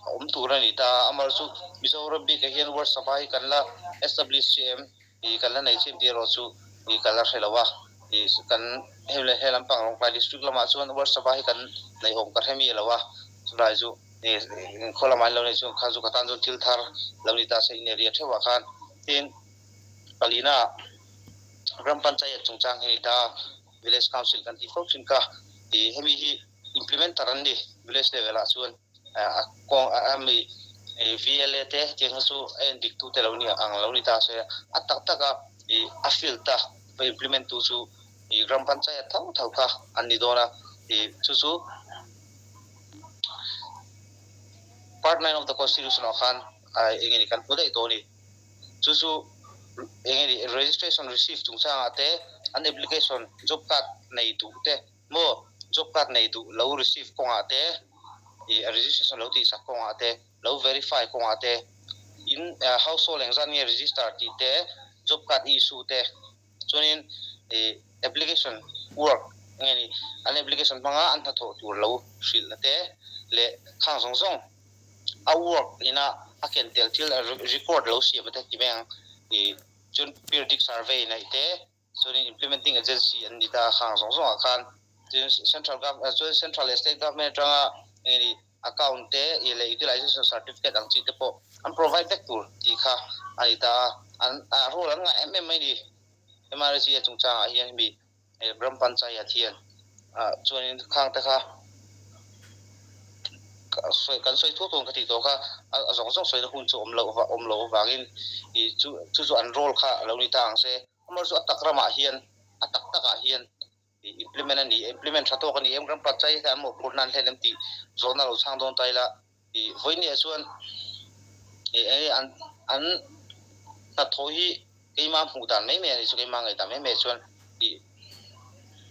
a awm tur a ni ta a, amaherawhchu Mizoram bikah hian Ward Sabha hi kan la establish chiah em ih kan la nei chiah em tih erawh chu ih ka la hre lo a, ih kan hei leh he lampang Lawngtlai District lamah chuan Ward Sabha hi kan neihawm ka hre miah lo a, chulai chu. Khaw lamah an lo nei chuan kha chu ka tan chuan thil thar lo ni ta se in area theuhah khan tin palina ram panchayat chungchang hi a ni ta village council kan tih fo thin kha ih hemi hi implementer an ni village level ah chuan a kawng a mi VLA te hetiang hi chu a en dik tu te lo ni ang lo ni ta se a tak tak a ih a field a va implement tu chu ih ram panchayat tho tho kha an ni dawn a ih chu chu. Part 9 of the Constitution ah khan eng nge kan hmu daih tawh a ni. Chu chu eng nge registration receive chungchangah te an application job card nei duh te maw job card nei duh lo receive kawngah te ih registration lo tihsak kawngah te lo verify kawngah te in household engzat nge register tih te job card issue te Chuanin ih application work nge ni an application hmanga an hnathawh tur lo hrilhna te leh khang zawng zawng a work ina a ken tel thil record lo siam te ti mai ang ih chuan periodic survey neih te chuanin implementing agency an ni ta khang zawng zawngah khan chuan central gov chuan central leh state government atanga nge ni account te ih leh utilization certificate ang chi te pawh an provide vek tur tih kha a ni ta a, an a role an ngah em em mai ni. MRG a chungchangah hian hemi Gram Panchayat hian ah chuanin khang te kha sawi kan sawi thuak dawn ka tih tawh kha a zawng zawng sawina hun chu awm loh awm loh avangin ih chu chu chu an role kha a lo ni ta ang se. Amaherawhchu a tak ramah hian a tak takah hian Implement a ni, implement tha tawk a ni em? Ram Panchayat hian an mawhphurhna an hlen em tih zawhna lo chhang dawn ta ila, ih vawinia chuan ih eng nge an an hnathawh hi keima hmuh dan mai mai a ni chu, keima ngaih dan mai mai chuan ih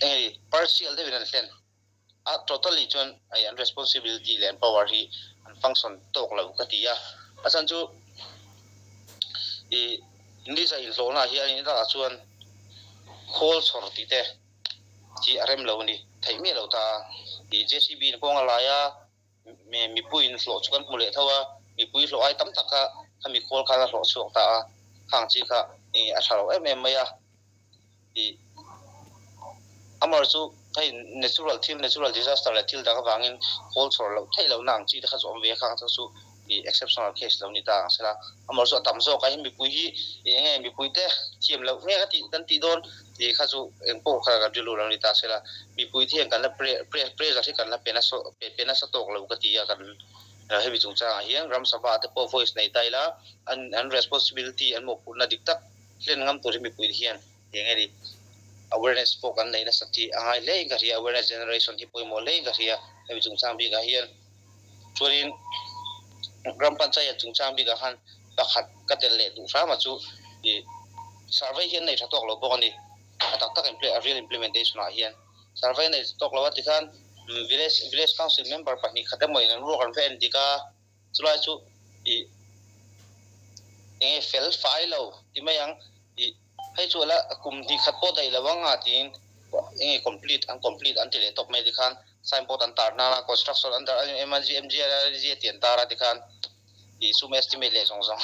eng nge partial deuhin an hlen a, totally chuan ih an responsibility leh an power hi an function tawk lo ka ti a, a chhan chu ih Ni za inhlawhna hian in takah chuan khawl chhawr tih te hi a rem lo a ni. Theih miah lo ta a. Ih JCB in kawng a lai a, mipui in hlawh chu kan hmu leh tho a, mipui hlawh ai tam tak kha khami khawl khan a hlawh chhuak ta a, khang chi kha ih a tha lo em em mai a. Ih Amar chu hei natural thil, natural disaster leh thil dang avangin khawl chhawr loh theih lohna ang chi te kha chu awm ve a, khang chu chu ih exceptional case lo ni ta ang sela. Amar chu a tam zawk a, hei mipui hi ih eng nge mipui te thiam loh nge ka tih kan tih dawn tih kha chu eng pawh kha kan rilru lo ni ta sela. Mipui te hian kan la pressure hi kan la pe nasa pe nasa tawk lo ka ti a, kan hemi chungchangah hian ram sabha te pawh voice nei ta ila an an responsibility an mawhphurhna dik tak hlen ngam tur hi mipui te hian Eng nge ni? Awareness pawh kan nei nasa tih a ngai hle in ka hria, awareness generation hi pawimawh hle in ka hria hemi chungchang bikah hian. Chuanin Gram Panchayat chungchang bikah khan pakhat ka tel leh duh hram a chu ih survey hi an nei tha tawk lo bawk a ni. A tak tak a real implementation ah hian survey a nei tha tawk lo a tikhan village village council member pahnih khat emaw in an ruak an va en dik a, chulai chu ih eng nge fel fai lo ti mai ang ih Hei chu ala kum hnih khat pawh daih lo ang a tiin enge complete an complete an ti leh tawp mai tikhan signboard an tar hnan a construction under MGNREG a ti an tar a tikhan ih sum estimate leh zawng zawng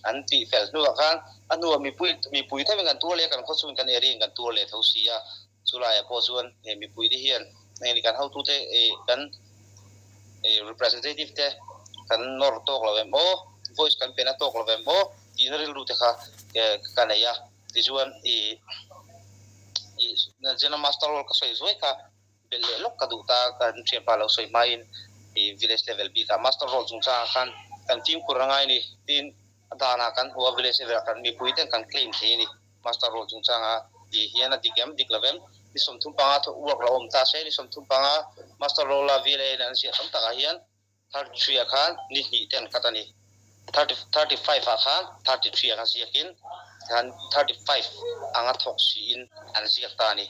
an tih fel hnuah khan a hnuah mipui mipui theuhin kan tur leh a kan khawchhungin kan area in kan tur leh tho si a chulaiah pawh chuan he mipui te hian enge kan hotute ih kan ih representative te kan nawr tawk lo em aw voice kan pe na tawk lo em aw tihna rilru te kha ka nei a, tichuan ih ih General Master role ka sawi zuai kha belh leh lawk ka duh ta kan thianpa lo sawi hmain ih village level bikah master role chungchangah khan kan fimkhur a ngai a ni tin a danah kan hmu a village level ah kan mipui ten kan claim thei a ni master role chungchanga tih hian a dik em dik lo em ni 35 thawk work lo awm ta se ni 35 master role a VLA in an ziah tam takah hian 33 ah khan ni hnih ten khat a ni. 35 ah khan 33 anga ziakin khan 35 anga thawk siin an ziak ta a ni.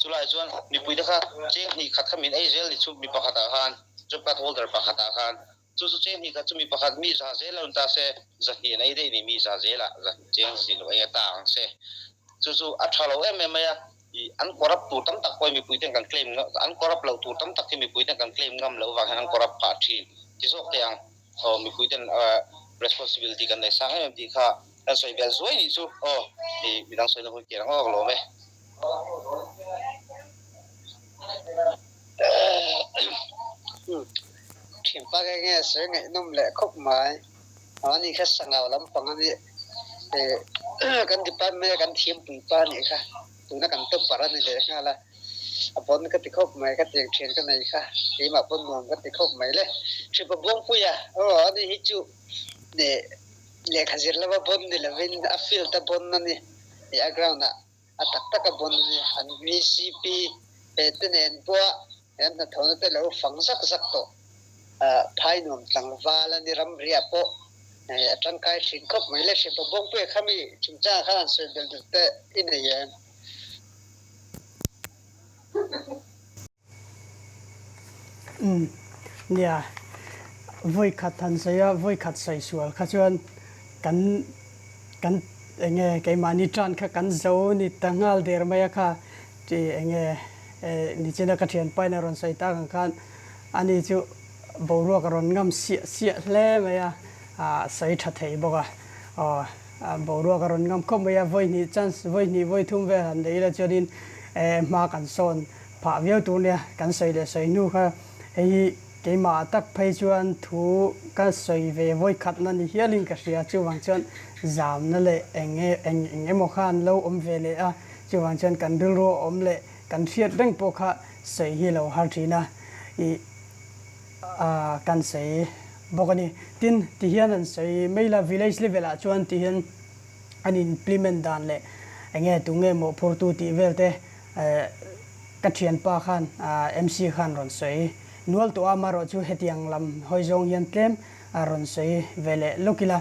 Chulai chuan mipuite kha cheng hnih khat kha min ei zel ni chu mi pakhatah khan job card holder pakhatah khan. Chu chu cheng hnih khat chu mi pakhat mi za zel a rawn ta se, 200 an ei daih ni, mi za zelah 200 cheng zin lo ei a ta ang se. Chu chu a tha lo em em mai a, ih an corrupt tur tam tak pawh hi mipui ten kan claim an corrupt loh tur tam tak hi mipui ten kan claim ngam loh vang hian an corrupt phah thin ti zawk teh ang. Aw mipui ten responsibility kan nei sang em em tih kha kan sawi belh zuai nih chu aw ih midang sawina hun kir ang awk lawm e. Thianpa nge nge sawi ngaihnawm leh khawp mai. Ani kha sangau lampang a nih kan department a kan thiampui pa a nih kha tuna kan topper a ni leh nghal a, a pawn ka ti khawp mai ka tiang thian ka nei kha keimah pawn nuam ka ti khawp mai le. Thianpa Buangpuia aw ani hi chu lehkha zir lova bawn ni lovin a field a bawn a ni a ground ah. A tak tak a bun a ni. An VCP he te nen pawh he an hnathawhna te lo fang zak zak tawh. Phai nuam tlangval a ni ramriah pawh a tangkai thin khawp mai le. Hripa Bawngpuia kha mi chungchangah khan an sawi belh duh te i nei em? Umm nia, vawi khat han sawi a, vawi khat sawi sual kha chuan kan kan eng nge keimahni tan kha kan zo ni ta nghal der mai a kha tih eng nge nichina ka thianpain a rawn sawi tak ang khan ani chu boruak a rawn ngam siah siah hle mai a, sawi tha thei bawk a, aw. Boruak a rawn ngam khawp mai a, vawi hnih chance, vawi hnih vawi thum vel han neih ila chuanin hma kan sawn phah viau tur nia kan sawi leh sawi hnu kha hei hi keimah tak phei chuan thu ka sawi ve vawi khatna ni hialin ka hria, chuvang chuan zamna leh eng eng eng emaw kha an lo awm ve leh a, chuvang chuan kan rilru a awm leh kan hriat reng pawh kha sawi hi lo har thin a, ih kan sawi bawk a ni. Tin, ti hian an sawi mai la, village level ah chuan ti hian an implement dan leh enge tu nge mawhphurtu tih vel te ka thianpa khan MC khan rawn sawi nual tawh a, amaherawhchu hetiang lam hawi zawng hian tlem a rawn sawi ve leh lawk ila.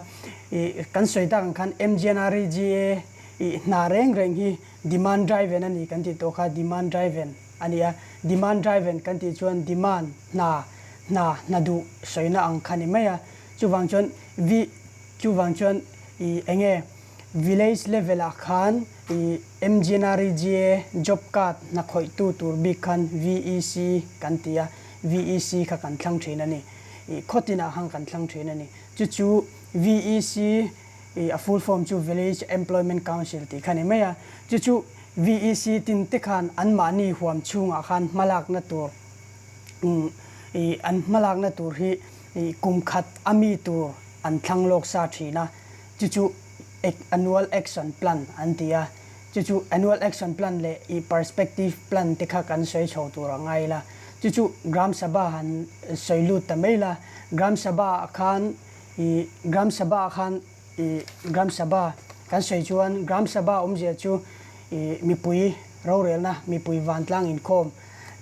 Ih kan sawi tak ang khan MGNREGA ih hna reng reng hi demand driven a ni kan tih tawh kha demand driven a ni a, demand driven kan tih chuan demand hna hna hna duh sawina ang kha ni mai a, chuvang chuan vi chuvang chuan ih eng nge village level ah khan ih MGNREGA job card hna khawih tu tur bik khan VEC kan ti a, VEC kha kan thlang thin a ni, ih khaw tinah khan kan thlang thin a ni, chu chu VEC ih a full form chu Village Employment Council tih kha ni mai a, chu chu VEC tin te khan anmahni huam chhungah khan hmalakna tur Ih an hmalakna tur hi ih kum khat a mi tur an thlang lawk sa thin a, chu chu annual action plan an ti a, chu chu annual action plan leh ih perspective plan te kha kan sawi chho tur a ngai la, chu chu Gram Sabha han sawi lut ta mai la, Gram Sabha ah khan ih Gram Sabha ah khan ih Gram Sabha kan sawi chuan Gram Sabha awmzia chu ih mipui rorelna mipui vantlang inkhawm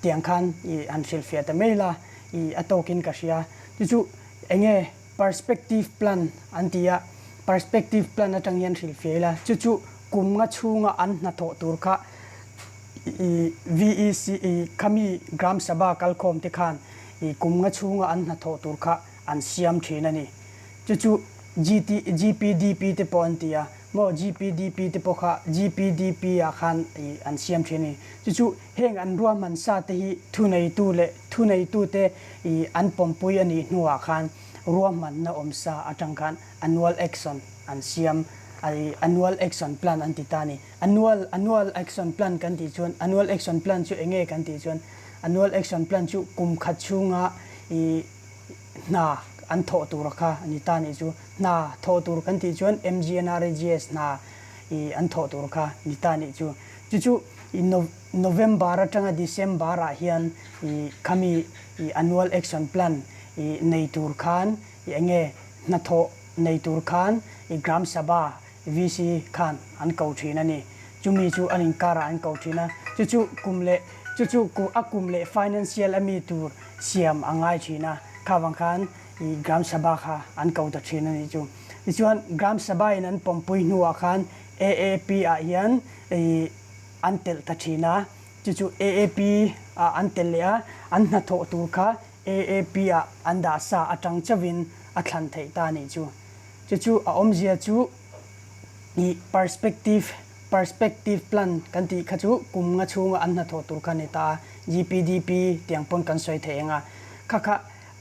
tiang khan i han hrilhfiah ta mai la i a tawkin ka hria. Chu chu enge perspective plan an ti a, perspective plan atang hian hrilhfiah ila, chu chu kum nga chhunga an hnathawh tur kha i VEC i khami Gram Sabha kalkhawm te khan i kum nga chhunga an hnathawh tur kha an siam thin a ni. Chu chu GT GPDP te pawh an ti a, maw GPDP te pawh kha GPDP ah khan i an siam thin a ni. Chu chu Heng an ruahman sa te hi thuneitu leh thuneitute i an pawmpui a nih hnuah khan ruahmanna awm sa atang khan annual action an siam a i annual action plan an ti ta a ni. Annual annual action plan kan tih chuan annual action plan chu enge kan tih chuan annual action plan chu kum khat chhunga i hna an thawh tur a kha a ni ta nih chu. Hna thawh tur kan tih chuan MGNREGS hna i an thawh tur kha ni ta nih chu. Chu chu i November atanga December ah hian i khami i annual action plan i nei tur khan i enge hnathawh nei tur khan i Gram Sabha VC khan an ko thin a ni. Chumi chu an inkarah an ko thin a. Chu chu kum leh chu chu a kum leh financial a mi tur siam a ngai thin a. Khavang khan i Gram Sabha kha an ko ta thin a nih chu. Tichuan Gram Sabha in an pawmpui hnuah khan AAP ah hian i an telh ta thin a, chu chu AAP ah an telh leh a, an hnathawh tur kha AAP-ah an dah sa atang chauhin a thlan theih ta nih chu. Chu chu a awmzia chu ih perspective, perspective plan kan tih kha chu kum nga chhunga an hnathawh tur kha a ni ta a, GPDP tiang pawn kan sawi thei ang a. Kha kha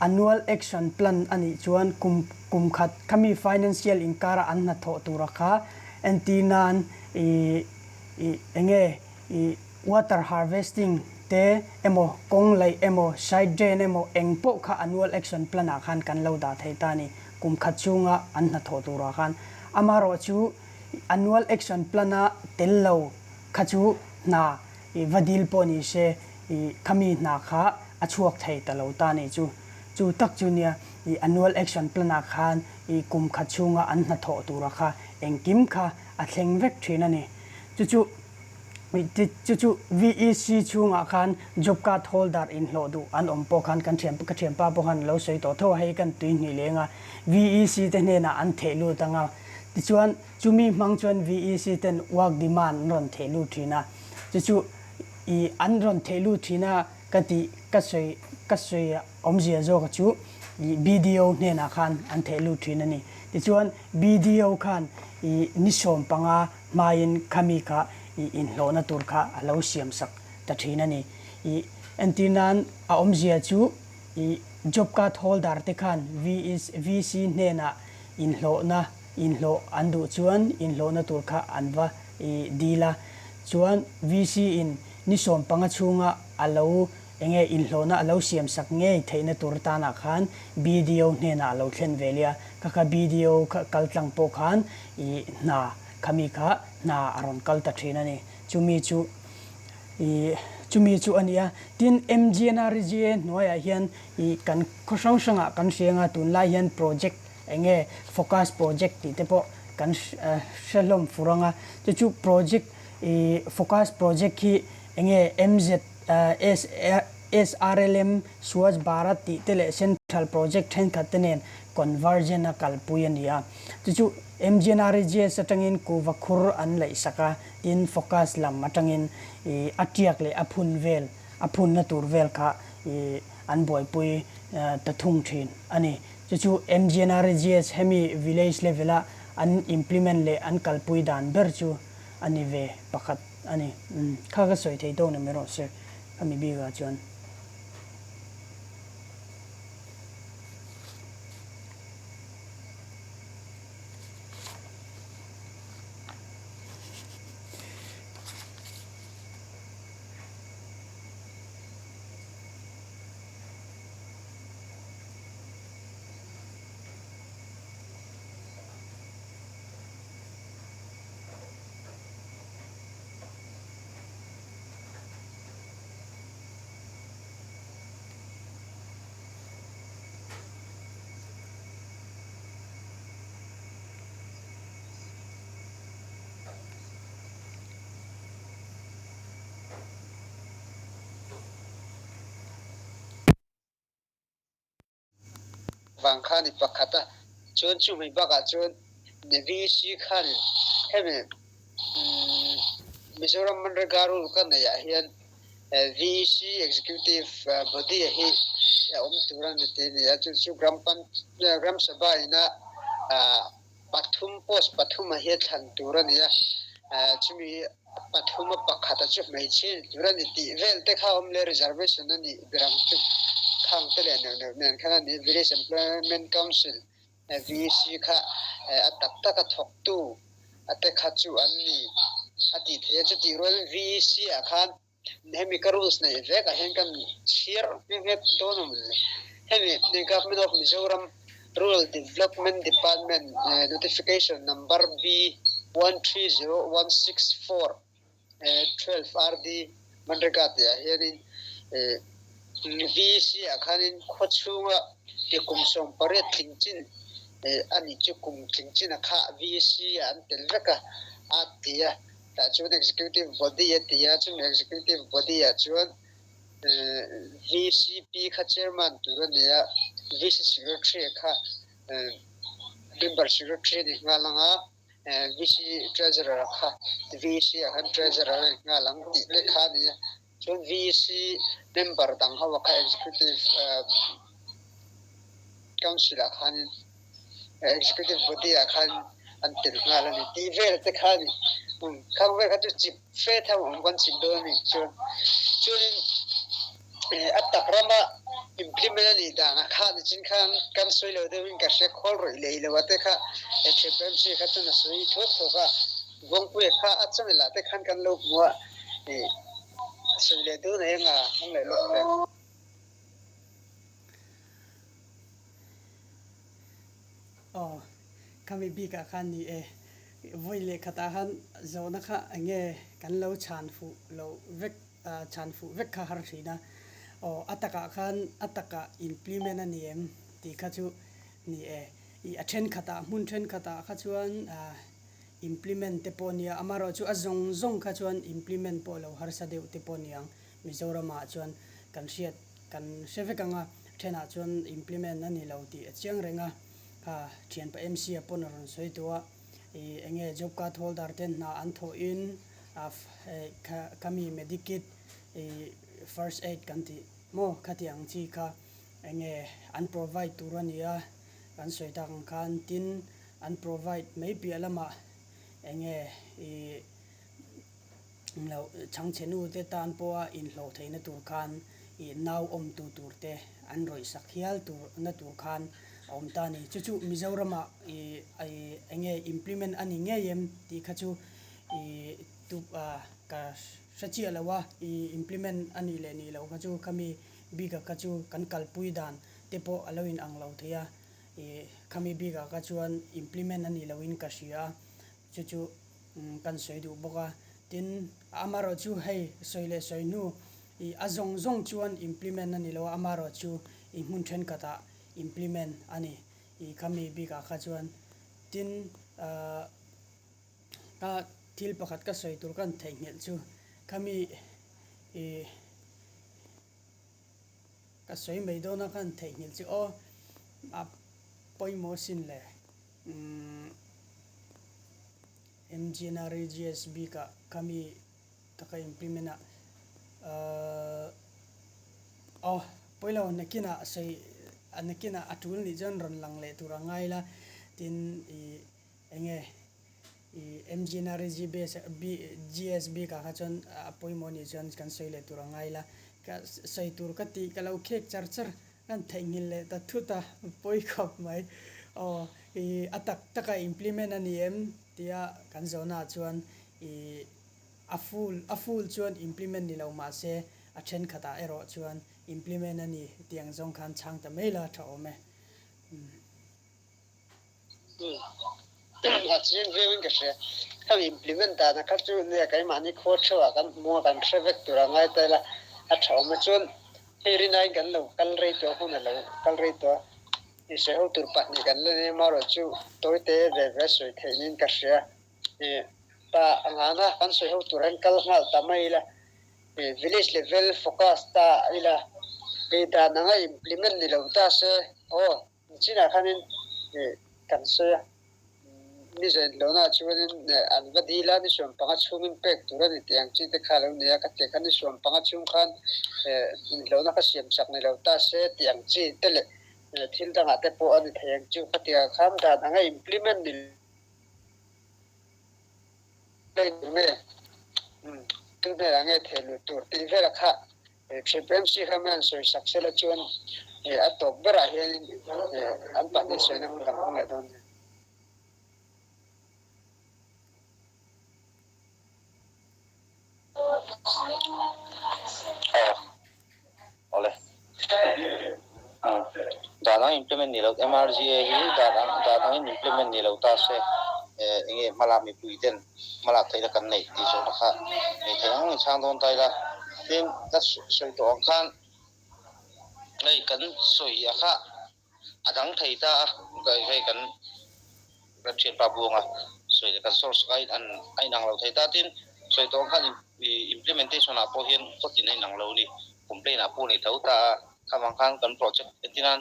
annual action plan a nih chuan kum kum khat khami financial inkara an hnathawh tura kha entir nan ih ih enge ih water harvesting te emaw kawng laih emaw side drain emaw eng pawh kha annual action plan ah khan kan lo dah thei ta a ni kum khat chhunga an hnathawh turah khan. Amaherawhchu annual action plan a tel lo kha chu hna ih va dil pawh ni se ih khami hna kha a chhuak thei ta lo ta nih chu. Chu tak chu nia ih annual action plan ah khan ih kum khat chhunga an hnathawh tura kha engkim kha a thleng vek thin a ni. Chu chu chu chu VEC chhungah khan job card holder inhlawh duh an awm pawh khan kan thian ka thianpa pawh khan a lo sawi tawh tho a hei kan tui hnih leng a VEC te hnenah an theh lut ang a tichuan chumi hmang chuan VEC ten work demand an rawn theh lut thin a chu chu ih an rawn theh lut thin a ka tih ka sawi ka sawi awmzia zawk chu ih BDO hnenah khan an theh lut thin a ni tichuan BDO khan ih ni 15 hmain khami kha i inhlawhna tur kha a lo siam sak ta thin a ni. I entir nan a awmzia chu i job card holder te khan VC hnenah inhlawhna inhlawh an duh chuan inhlawhna tur kha an va i dil a, chuan VC in ni 15 chhunga a lo enge inhlawhna a lo siam sak ngei theihna tur tanah khan BDO hnenah a lo thlen ve lia, kha kha BDO kha kaltlang pawh khan i hna Khami kha hna a rawn kal ta thin a ni. Chumi chu ih chumi chu a ni a. Tin, MGNREGA hnuaiah hian ih kan khaw hrang hrangah kan hria anga tunlai hian project eng nge focus project tih te pawh kan hre hlawm fur anga. Chu chu project ih focus project hi eng nge MZ SRLM Swachh Bharat tih te leh central project thenkhat te nen convergent a kalpui a ni a. Chu chu MGNREGS atangin kuva khur an laih sak a, tin focus lam atangin ih a tiak leh a phun vel, a phunna tur vel kha ih an buaipui ta thung thin a ni. Chu chu MGNREGS hemi village level a an implement leh an kalpui dan ber chu a ni ve pakhat a ni. Kha ka sawi thei dawn em erawh sir, khami bikah chuan. Vang kha ni pakhat a, chuan chumi bakah chuan VC khan hemi Mizoram Manrega rule ka neih ah hian VC Executive Body a hi a awm tur a ni tih a ni a, chu chu Gram Gram Sabha ina pathum post pathum a hi a thlan tur a ni a, chumi pathum a pakhat a chu hmeichhia ni tur a ni tih vel te kha a awm leh reservation a nih ber ang chu khang te leh neuh neuh nen khan a ni Village Employment Council VC kha a tak tak a thawktu a te kha chu an ni a tih theih a, chutih rualin VC ah khan hemi ka rules neih vek ah hian kan chhiar nghe nghe dawn awm le. Hemi Government of Mizoram Rural Development Department Notification Number B 130164 12 RD Manrega tih ah hianin VC ah khanin khaw chhunga kum 18 tling chin a nih chu kum tling chin a kha VC ah an tel vek a a ti a. Tah chuan Executive Body a ti a, chumi Executive Body ah chuan VCP kha Chairman tur a ni a, VC Secretary kha Member Secretary a ni nghal ang a, VC Treasurer kha VC ah khan Treasurer a ni nghal ang tih te kha a ni a. Chuan VC member dang ho a kha Executive Council ah khanin Executive Body ah khan an tel nghal a ni tih vel te kha a ni. Khang vel kha chu chip fe tham awm kan chip dawn a ni. Chuan chuanin a tak rama implement a nih danah kha nichin khan kan sawi lo deuhin ka hre khawl rawih leh ilo a te kha HFMC kha chuan a sawi thuak thuak a, Vawngpuia kha a channel ah te khan kan lo hmu a, a sawi leh dawn a eng a, hmang leh lawk teh. Aw, khami bikah khan ni e, vawi leh khatah khan zawhna kha enge kan lo chhan fuh loh vek chhan fuh vek kha har thin a, aw a takah khan a takah implement a ni em tih kha chu ni e, ih a thenkhatah hmun thenkhatah kha chuan implement te pawh nia, amaherawh chu a zawng zawng kha chuan implement pawh lo harsa deuh te pawh niang Mizoramah chuan kan hriat kan hre vek ang a, thenah chuan implement a ni lo tih a chiang reng a, kha thianpa MC a pawn a rawn sawi tawh a, ih enge job card holder ten hna an thawh in kha mi medikit ih first aid kan tih maw khatiang chi kha enge an provide tur a ni a kan sawi tak ang khan tin an provide mai piah lamah enge ih lo chhangchhe nu te tan pawha inhlawh theihna tur khan ih nau awmtu tur te an rawih sak hial tur na tur khan a awm ta a ni. Chu chu Mizoramah ih eng nge implement a ni ngei em tih kha chu ih tu ah ka hre chiah lo a, ih implement a nih leh nih loh kha chu khami bikah kha chu kan kalpui dan te pawh a lo in ang lo thei a, ih khami bikah kha chuan implement a nih lohin ka hria a, chu chu Kan sawi duh bawk a, tin amaherawh chu hei sawi leh sawi hnu ih a zawng zawng chuan implement a ni lo a, amaherawh chu ih hmun thenkhatah implement a ni ih khami bikah kha chuan. Tin ahh ka thil pakhat ka sawi tur kan theihnghilh chu khami ih ka sawi mai dawn a kan theihnghilh chu aw a pawimawh sin le. MGNREGS bikah khami taka implement a aw pawilo nakinah sawi nakinah a tul nih chuan rawn lang leh tur a ngai la tin ih enge ih MGNREGS bikah kha chuan a pawimawh nih chuan kan sawi leh tur a ngai la ka sawi tur ka tih ka lo khek char char. Kan theihnghilh leh ta thut a, pawi khawp mai. Aw, i a tak taka implement a ni em? tia kan zawhnaah chuan i a full a full chuan implement ni lo mah se a thenkhatah erawh chuan implement a ni tih ang zawng khan chhang ta mai la tha awm e. A chiang viauin ka hria. Khami implement dana kha chu nia keimahni khua theuhah kan hmu a, kan hre vek tur a ngai ta ila a tha awm a. Chuan hei rinaiin kan lo kal rei tawh a, hun a lo kal rei tawh a. Insawi ho tur pahnih kan la nei a, amaherawh chu tawite ve ve sawi theih niin ka hria. Pa a ngana kan sawi ho tur hian kal nghal ta mai ila, village level focus ta ila, hei dan anga implement ni lo ta se aw. Chinah khanin kan sawi a, ni zain lohna chuanin an va dil a, ni 15 chhungin pek tur a ni tih ang chi te kha a lo ni a, ka tih kha ni 15 chhung khan inhlawhna kha siam chak ni lo ta se tih ang chi te leh thil dangah te pawh a ni thei ang chu ka tih ah khan dan anga implement ni lo nge tu hnenah nge theh luh tur tih velah kha Thripremsi kha hian sawi sak sela chuan a tawp berah hianin an pahnih sawina hun kan hmang leh dawn nia. Aw awle dan ang implement ni lo MRGA hi dan ang dan angin implement ni lo ta se enge hmalak mipui ten hmalak theihna kan neih tih zawhna kha nei thei ang in chhang dawn ta ila tin ka sawi tawh ang khan hei kan sawi a kha a dang thei ta a hei kan kan thianpa buanga sawi leh kan source kha a inang lo thei ta tin sawi tawh ang khan implementation ah pawh hian khaw tin a inang lo a ni complaint ah pawh a nei tho ta a kha vang khan kan project entir nan.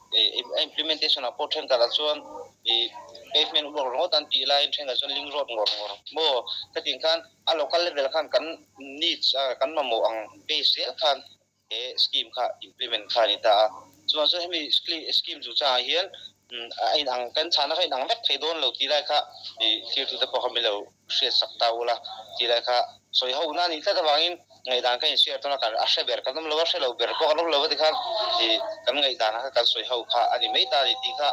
A implementation ah pawh thenkhat ah chuan ih pavement work ringawt an tih laiin thenkhat chuan link road ngawr ngawr maw hetiang khan a local level khan kan needs a kan mamawh ang base zel khan he scheme kha implement kha a ni ta a. Chuvang chuan hemi scheme chu changah hian a inang kan chhahna kha inang vek thei dawn lo tih lai kha ih thirtute pawh kha min lo hriat sak ta ula tih lai kha sawi ho na anih tlat avangin ngaihdan ka inshare tawn a kan a hre ber kan awm lo a hre lo ber pawh kan awm lo a tikhan ih kan ngaihdan kha kan sawi ho kha a ni mai ta a ni tih kha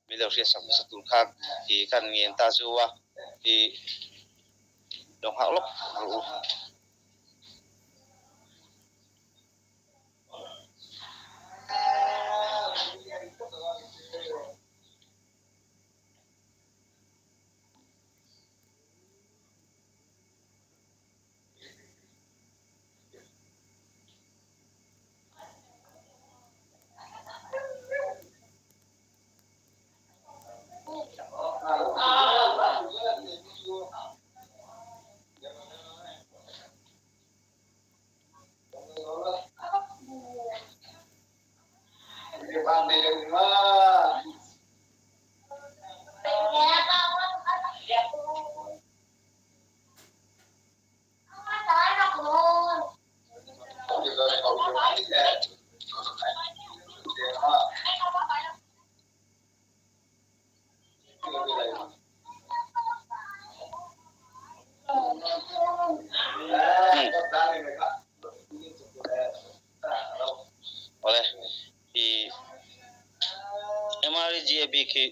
min lo hriat sak hmasa tur khan ih kan ngen ta chu a ih lo nghak lawk rawh u. Awle i MREGA bik hi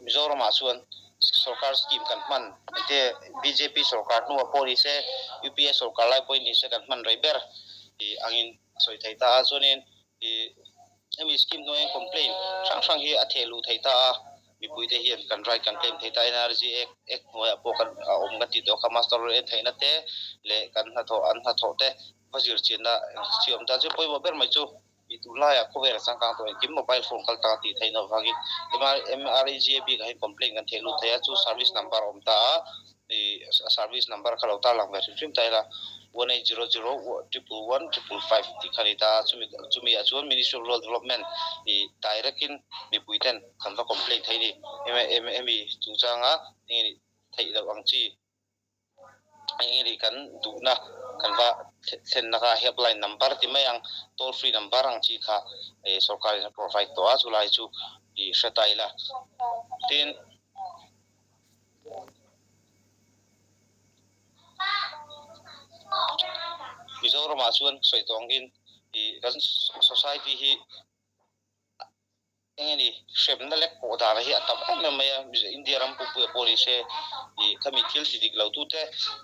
Mizoramah chuan sorkar scheme kan hman ente bjp sorkar hnuah pawh ni se UPA sorkar lai pawhin ni se kan hman rei ber i angin a sawi thei ta a chuanin i hemi scheme hnuaiin complaint hrang hrang hi a theh luh thei ta a mipuite hian kan right kan claim thei ta NRG Act Act hnuaiah pawh kan a awm kan tih tawh kha master roll en theihna te leh kan hnathawh an hnathawh te va zir chianna chi awm ta chu pawimawh ber mai chu i tunlaiah khawvel a changkang tawh engkim mobile phone kal tak a tih theih loh avangin MREGA bikah hian complaint kan theh lut thei a chu service number a awm ta a i service number kha lo tarlang ve hrim hrim ta ila 1800 111 555 tih kha a ni ta a chumi chumi ah chuan Ministry of Rural Development i direct in mipui ten kan va complaint thei a ni hemi chungchanga enge nih theih loh ang chi. Engeri kan duhna kan va thlenna kha helpline number ti mai ang, toll free number ang chi kha sorkarin a provide tawh a, chulai chu i hre ta ila. Tin, Mizoramah chuan sawi tawh angin i kan society hi Eng nge ni, hremna lek pawh dana hi a tam em em mai a, India ram pumpuia pawh ni se ih khami thil ti dik lo tute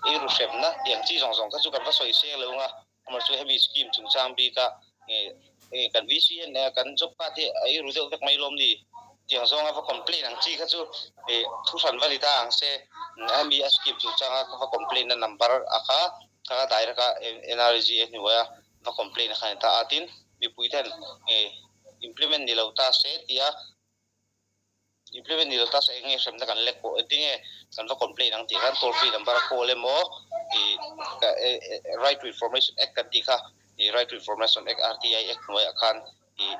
eiru hremna tih ang chi zawng zawng kha chu kan va sawi seng lo anga, amaherawhchu chu hemi scheme chungchang bika nge eng nge kan VCN kan job card hi a eiru deuh vek mai lawm ni tih ang zawnga va complain ang chi kha chu ih thu hran va ni ta ang se, hemi a scheme chungchanga ka va complain na number a kha kha direct a NREGA hnuaia va complain a kha ni ta a, tin mipui ten nge implement ni lo ta se tia implement ni lo ta se eng nge hremna kan lek pawh engtin nge kan va complain ang tih khan toll free number a call emaw ih right to information act kan tih kha ih right to information act RTI act hnuaiah khan ih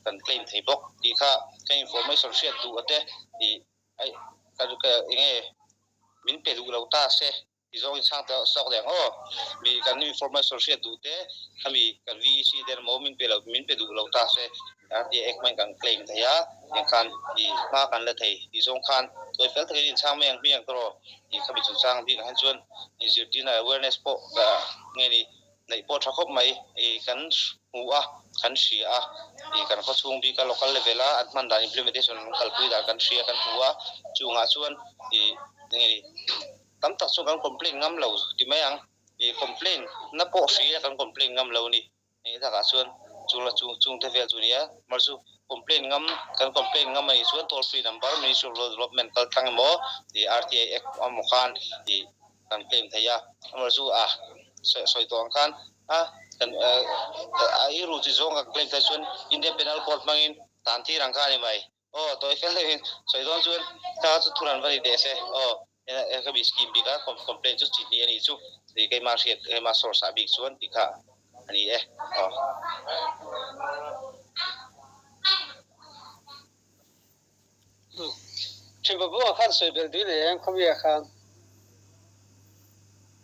kan claim thei bawk tih kha kan information hriat duh ate ih eng nge min pe duh lo ta se. Ti zawng in chhang tawh sawk leh ang aw. Mi kan information hriat duh te khami kan VEC te emaw min pe lo min pe duh lo ta se RTA Act hmangin kan claim thei a tiang khan i hma kan la thei ti zawng khan tawi fel takin in chhang mai ang hmiang tawh rawh i khami chungchang bikah hian chuan inzirtirna awareness pawh nge ni neih pawh tha khawp mai i kan hmu a kan hria a i kan khawchhung bika local level a an hman dan implementation an kalpui dan kan hria kan hmu a chungah chuan i nge ni Tam tak chu kan complain ngam lo ti mai ang. I complain na pawh hria kan complain ngam lo ni. Hei takah chuan chung la chung chung te vel chu nia. Mar chu complain ngam kan complain ngam a nih chuan toll free number Ministry of Rural Development kal tlang emaw i RTI Act emaw khan i kan claim thei a. Amar chu a sawi tawh ang khan a kan a i ru chi zawng kan claim thei chuan Indian Penal Code hmangin tan tir ang kha a ni mai. Aw tawi fel deuhin sawi dawn chuan thla chu thu ran va ni teh se aw ka mi scheme bik a complaint chu chi hnih a nih chu tih keimah hriat keimah source ah bik chuan tih kha a ni e aw. Ṭhianpa buangah khan sawi belh duh nei em khawmia khan?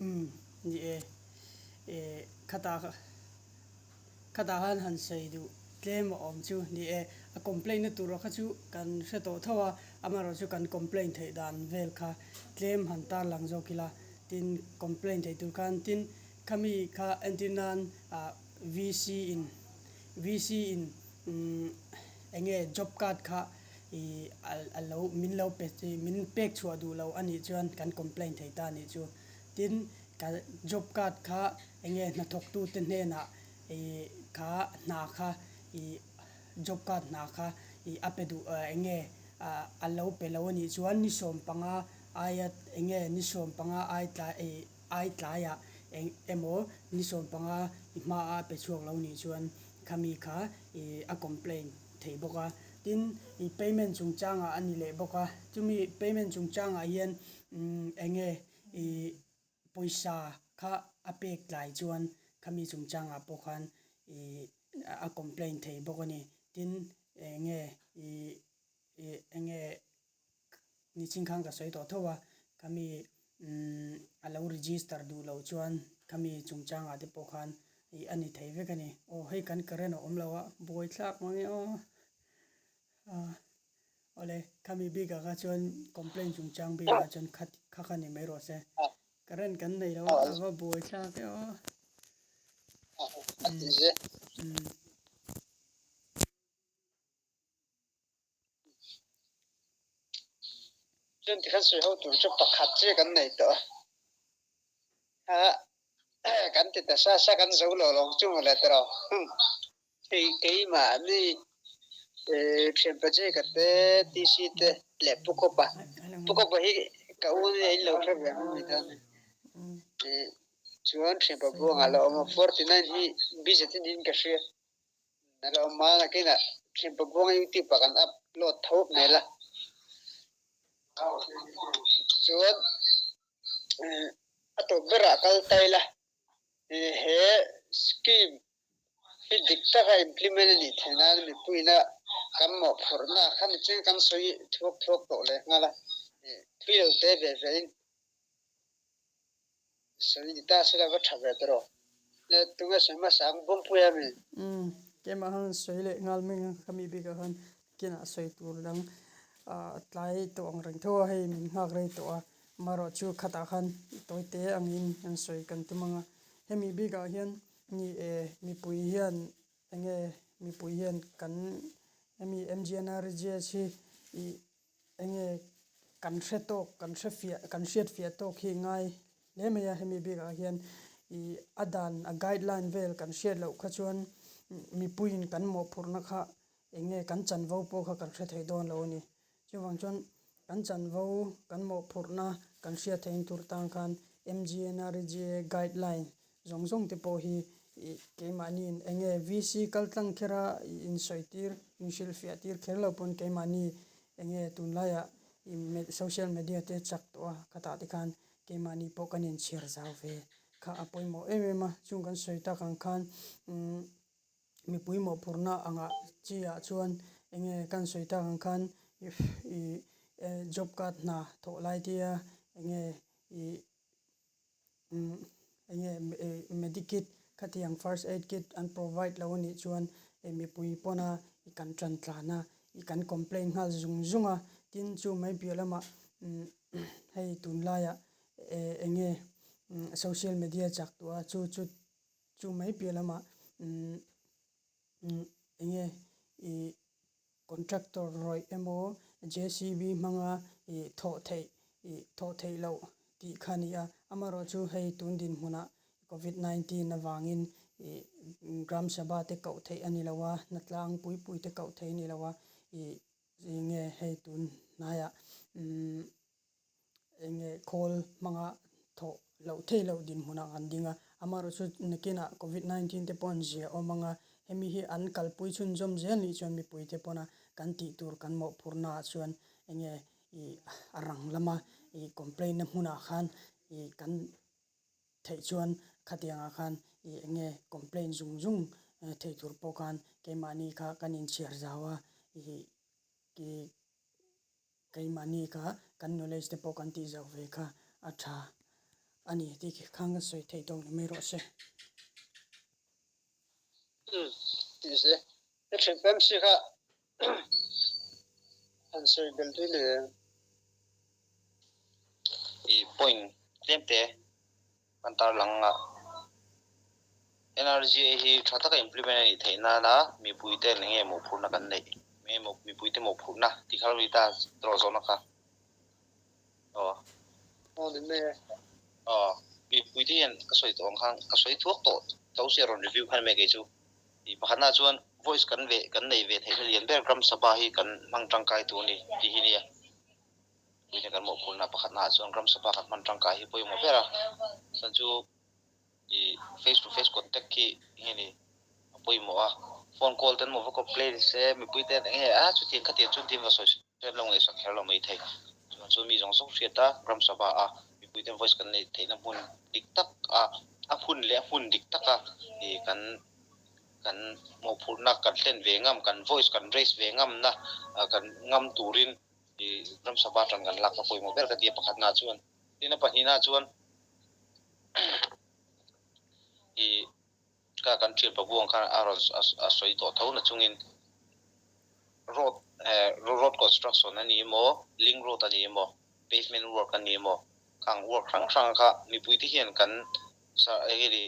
Umm ni e, e khatah khatah khan han sawi duh tlem a awm chu ni e, a complaint na tur kha chu kan hre tawh tho a, amaherawh chu kan complaint theih dan vel kha tlem han tarlang zawk ila, tin complaint theih tur khan tin khami kha entir nan ah VC in VC in umm enge job card kha I a lo min lo pe min pek chhuah duh lo a nih chuan kan complaint thei ta a nih chu. Tin, ka job card kha enge hnathawktute hnenah i kha hna kha i job card hna kha i a pe duh enge a lo pe lo a nih chuan ni 15 aia enge ni 15 ai tlai i ai tlaiah eng emaw ni 15 i hmaah a pe chhuak lo nih chuan khami kha i a complaint thei bawk a. Tin, i payment chungchangah a ni leh bawk a, chumi payment chungchangah hian eng nge i pawisa kha a pek tlai chuan khami chungchangah pawh khan i a complaint thei bawk a ni. Tin, eng nge i eng nge Nichin khan ka sawi tawh tho a, khami a lo register duh loh chuan khami chungchangah te pawh khan ih a ni thei vek a ni. Aw hei kan current a awm lo a, buai thlak mang e aw. Awle khami bikah kha chuan complaint chungchang bikah chuan kha kha kha ni mai rawh se. Current kan nei lo a, a va buai thlak e aw. Chuan tikhan sawi ho tur chu pakhat chiah kan nei tawh a, kan ti ta sa sa kan zo lo lawng chu mawle tawh hei keimahni thianpa Jake-a te TC te leh Pu Kawpa, Pu Kawpa hi ka u nia in lo hre ve ang mai dawn a ni chuan thianpa Buanga la awm a 49 hi busy in ka hria. A lo awm a, nakinah Thianpa Buanga YouTube ah kan upload tho hmel a. Chuan a tawp berah kal ta ila, he scheme hi dik taka implement a nih theih nan mipuiina kan mawhphurhna kha nichin kan sawi thuak thuak tawh leh nghal a, thui lo te ve ve in. Sawi ni ta se la va tha ve ta rawh. Le tunge sawi hmasa ang Bawngpui a mi? Umm keimah khan sawi leh nghal mai ang ka mi bikah khan kinah sawi tur dang ah tlai tawh ang reng tho a hei min nghak rei tawh a amaherawh chu khatah khan tawi te angin an sawi kan tum ang a hemi bikah hian ni e mipui hian enge mipui hian kan hemi MGNREGS hi ih Enge kan hre tawk, kan hre fiah, kan hriat fiah tawk hi ngai hle mai a, hemi bikah hian ih a dan a guideline vel kan hriat loh kha chuan mipuiin kan mawhphurhna kha enge kan chanvo pawh kha kan hre thei dawn lo a ni. Chuvang chuan kan chanvo, kan mawhphurhna kan hriat theihna tur tan khan MGNREGA guideline zawng zawng te pawh hi ih keimahniin eng nge VC kal tlang kher a ih insawi tir inhrilh fiah tir kher lo pawn keimahni eng nge tunlaiah ih social media te chak tawh a khatah te khan keimahni pawh kan inchhiar zau ve kha a pawimawh em em a chung kan sawi tak ang khan umm mipui mawhphurhna angah chi ah chuan eng nge kan sawi tak ang khan ih job card hna thawh lai te a eng nge ih. Enge medikit khatiang first aid kit an provide lo anih chuan mipui pawna i kan tan tlan a, i kan complaint nghal zung zung a, tin chu mai piah lamah hei tunlaiah enge social media chak tawh a chu chu chu mai piah lamah enge i Contractor rawih emaw JCB hmanga ih thawh theih ih thawh theih loh tih kha a ni a. Amaherawh chu hei tun dinhmunah Covid 19 avangin ih Gram Sabha te koh theih a ni lo a, hnatlang pui pui te koh theih a ni lo a, ih nge hei tun hnaiah umm Eng nge khawl hmanga thawh loh theih loh dinhmunah kan ding a, amaherawh chu nakinah Covid 19 te pawh an zia awm ang a, hemi hi an kalpui chhunzawm zel nih chuan mipuite pawna kan tih tur kan mawhphurhnaah chuan eng nge ih a rang lama ih complaint na hmunah khan ih kan theih chuan khatiangah khan ih eng nge complaint zung zung theih tur pawh khan keimahni kha kan inchhiar zau a ih ih. Keimahni kha kan knowledge te pawh kan tih zauh ve kha a tha a ni tih khan ka sawi theih tawk ni mai rawh se. Umm tih se ka thian pem si kha han sawi bel tui le. I point tlem te kan tarlang a, NRGA hi tha taka implement a nih theih nana mipuite eng nge mawhphurhna kan neih, eng nge mipuite mawhphurhna tih kha lo ni ta erawh zawhna kha. Aw. Aw ni mai e. Aw, mipuite hian ka sawi tawh ang khan ka sawi thuak tawh tho sia rawn review khan mai kei chu. Tih pakhatna chuan voice kan ve kan nei ve theihna lian ber Gram Sabha hi kan hmang tangkai tur a ni tih hi nia. Puite kan mawhphurhna pakhatna ah chuan Gram Sabha kan hman tangkai hi pawimawh ber a. Chuan chu i face to face contact khi enge ni a pawimawh a, phone call ten maw va complain se mipui ten enge a chutiang khatiang chuan tin va sawi sawi an lo ngaihsak kher lo mai thei. Chuan chu mi zawng zawng hriat a Gram Sabha a mipui ten voice kan neih theihna hmun dik tak a a hun leh a hmun dik taka i kan kan mawhphurhna kan hlen ve ngam kan voice kan raise ve ngamna kan ngam turin i Gram Sabha tan kan lak a pawimawh ber ka ti a pakhatna chuan. Tin a pahnihna chuan I ka kan thian pabuang khan a rawn a sawi tawh tho na chungin road eh road construction a ni emaw link road a ni emaw pavement work a ni emaw khang work hrang hrang kha mipui te hian kan eng nge ni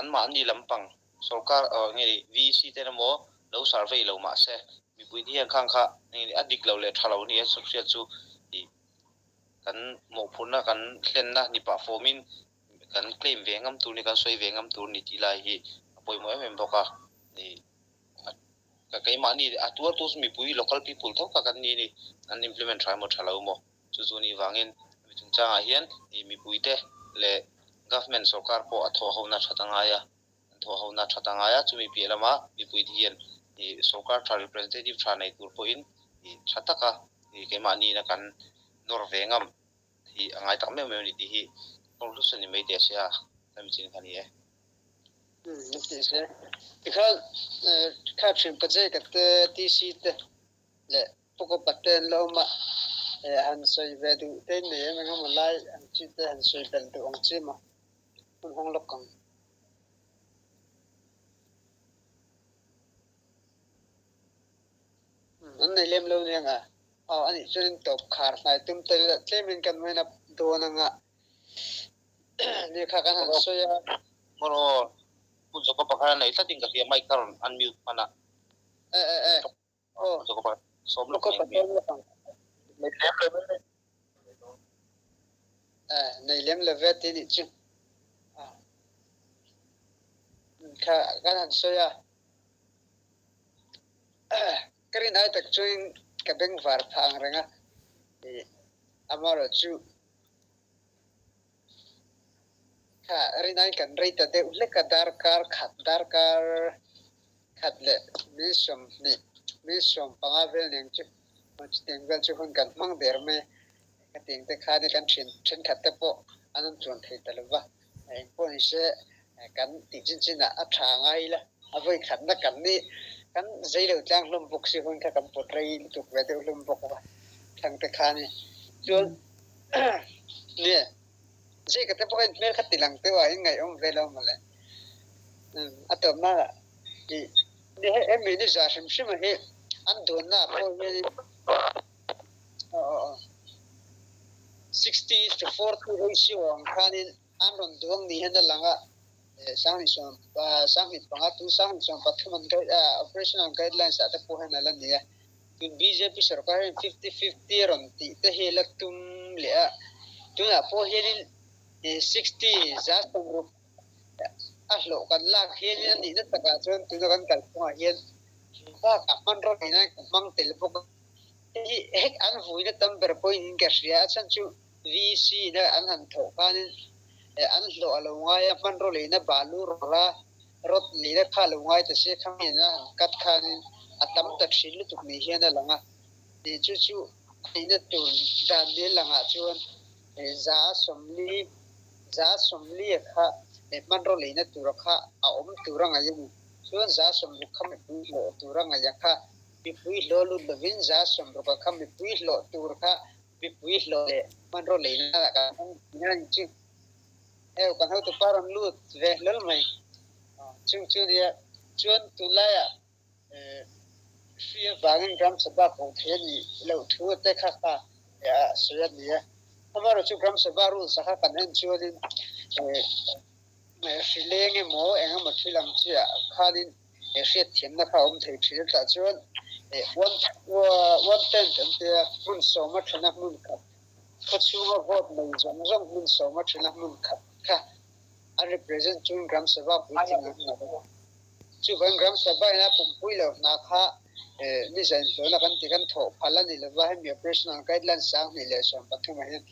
anmahni lampang sorkar eng nge ni VC ten emaw lo survey lo mahse mipui te hian khang kha eng nge ni a dik lo leh tha lo a ni a hriat chu ih Kan mawhphurhna kan hlenna ni pah fawmin kan claim ve ngam tur ni, kan sawi ve ngam tur ni tih lai hi a pawimawh em em bawk a. Ka keimahni a tuartu chu mipui local people tho kha kan ni a ni, an implement tha emaw tha lo emaw chu chu nih vangin hemi chungchangah hian mipuite leh government sorkar pawh a thawhhona that a ngai a, an thawhhona that a ngai a, chumi piah lama mipuite hian sorkar tha representative tha nei tur pawhin tha taka Keimahniina kan nawr ve ngam hi a ngai tak meuh meuh a ni tih hi conclusion ni mai teh sia hemi chin kha ni e. Umm a ti se. Tikhan kha thin project a te TC te leh Pukopa te an la awm a, han sawi ve duh te nei em engemaw lai ang chi te han sawi belh duh ang chi maw hun hawng lawk ang. An nei lem lo nia nga. Aw anih chuan in tawp khar hnai tum ta ila tlemin kan main up dawn anga lehkha kan han sawi a. Hmawr aw, Pu Jacob-a khan a nei tlatin ka hria, mic kha rawn unmute hman a. E e e, aw. Pu Jacob-a sawm lawk mai hmel. Nei lem lo ve. E, nei lem lo ve tih nih chu. Kha kan han sawi a. Ka rin ai tak chuan ka bengvar phah ang reng a, amaherawh chu kha rin aiin kan rei ta deuh hlek a, darkar khat darkar khat leh min sawmhnih min sawmpanga vel nen chu chutiang vel chu hun kan hmang der mai a, khatiang te khan kan thian thenkhat te pawh an awm chuan thei ta lo va, engpawh ni se kan tih chin chin ah a tha ngai ila a vawi khatna kan ni kan zei lo tlang hlawm bawk si hun kha kan pawt rei lutuk ve deuh hlawm bawk a thlang te kha ni chuan nia zei ka te pawh in hmel kha ti lang deuh a in ngaihawm ve lo mawle a tawpna i ni hemi ni za hrim hrim a hi an duanna ah pawh hian in 60 to 40 ratio ang khanin An rawn duang ni hian a lang a, 2015 tu 2013 an operational guidelines ah te pawh hian a la ni a. Tun bjp sorkar hian fifty fifty a rawn tih te hi a la tum leh a, tunah pawh hianin 60 160 a hlawh kan lak hianin a nihna takah chuan tuna kan kalphungah hian bakah hmanraw neihna kan hmang tel bawk a. Hei hi hek an vuina tam ber pawhin in ka hria a chhan chu VC na an han thawh khanin an hlawh a lo ngai a, hmanraw leina balu rawlh a, rod leina kha a lo ngai ta se khami an han cut khanin a tam ta thin lutuk ni hian a lang a. Chu chu a nihna tur dan ni langah chuan 140, 140 a kha hmanraw leina tura kha a awm tur a ngaih a ni. Chuan 160 kha mipui hlawh tur a ngaih a kha. Mipui hlawh lut lovin 60% kha mipui hlawh tur kha mipui hlawh leh hmanraw leina ah kan hmang thin a ni chu. Heu kan hotupa rawn lut ve hlawl mai. Chung chu nia chuan tunlaiah hri avangin Gram Sabha koh thei a nih loh thu te kha kha a sawi a ni a. Amaherawhchu Gram Sabha rules ah kha kan en chuanin hri leng emaw eng emaw thil ang chiah khanin he hriatthiamna kha a awm thei thin a tah chuan one one tent an tia hmun sawma thena hmun khat khaw chhunga vote nei zawng zawng hmun sawma thena hmun khat kha an represent chuan Gram Sabha puitling an hmu a. Chuvangin Gram Sabha in a pumpui lo hna kha ni zain hlawhna kan ti kan thawh phal a ni lova hemi operational guidelines 2013 ah hian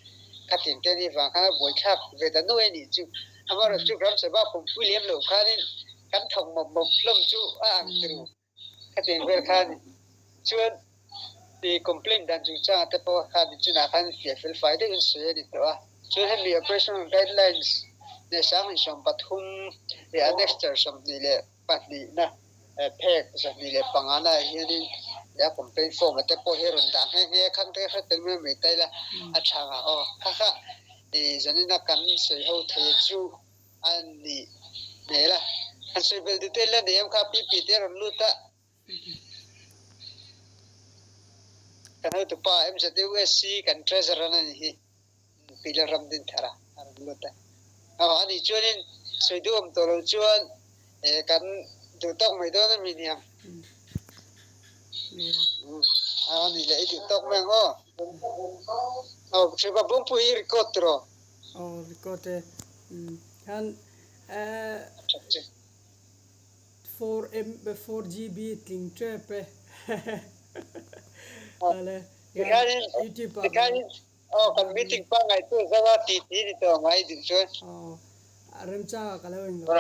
khatin te ni vang khan a buaithlak ve ta nuai a nih chu. Amaherawhchu Gram Sabha pumpui lem loh khanin kan thawk mawp mawp hlawm chu a ang turu khatiang vel khan chuan i complaint dan chungchangah te pawh khan chunah khan fiah fel fai deuhin sawi a ni tawh a. Chuan hemi operational guidelines leh 2013 leh annexure 22 phek 25 na ah hianin a complaint form ah te pawh hi rawn dah nghe nghe khang te hre tel mai mai ta ila a tha ngah aw. Kha kha i zanina kan sawi ho thei chu a nih hmel a. Han sawi belh detail la nei em kha pi pi te a rawn lut a. Kan hotupa MZUSC kan treasurer a nih hi Pi Lalramdinthara a rawn lut a. Aw a nih chuanin sawi duh awm tawh lo chuan kan duh tawk mai dawn a mi niang. Aw a nih leh i duh tawk mai ang aw. Aw Thipa Bawngpui hi record tiraw? Aw record e. Khan 4 M 4 GB tling tep e. Ale YouTube ah kan Aw kan meeting pangngai tu zawa ti ti ni tawh ngai duh chuan. Aw remchang ah ka lo englo.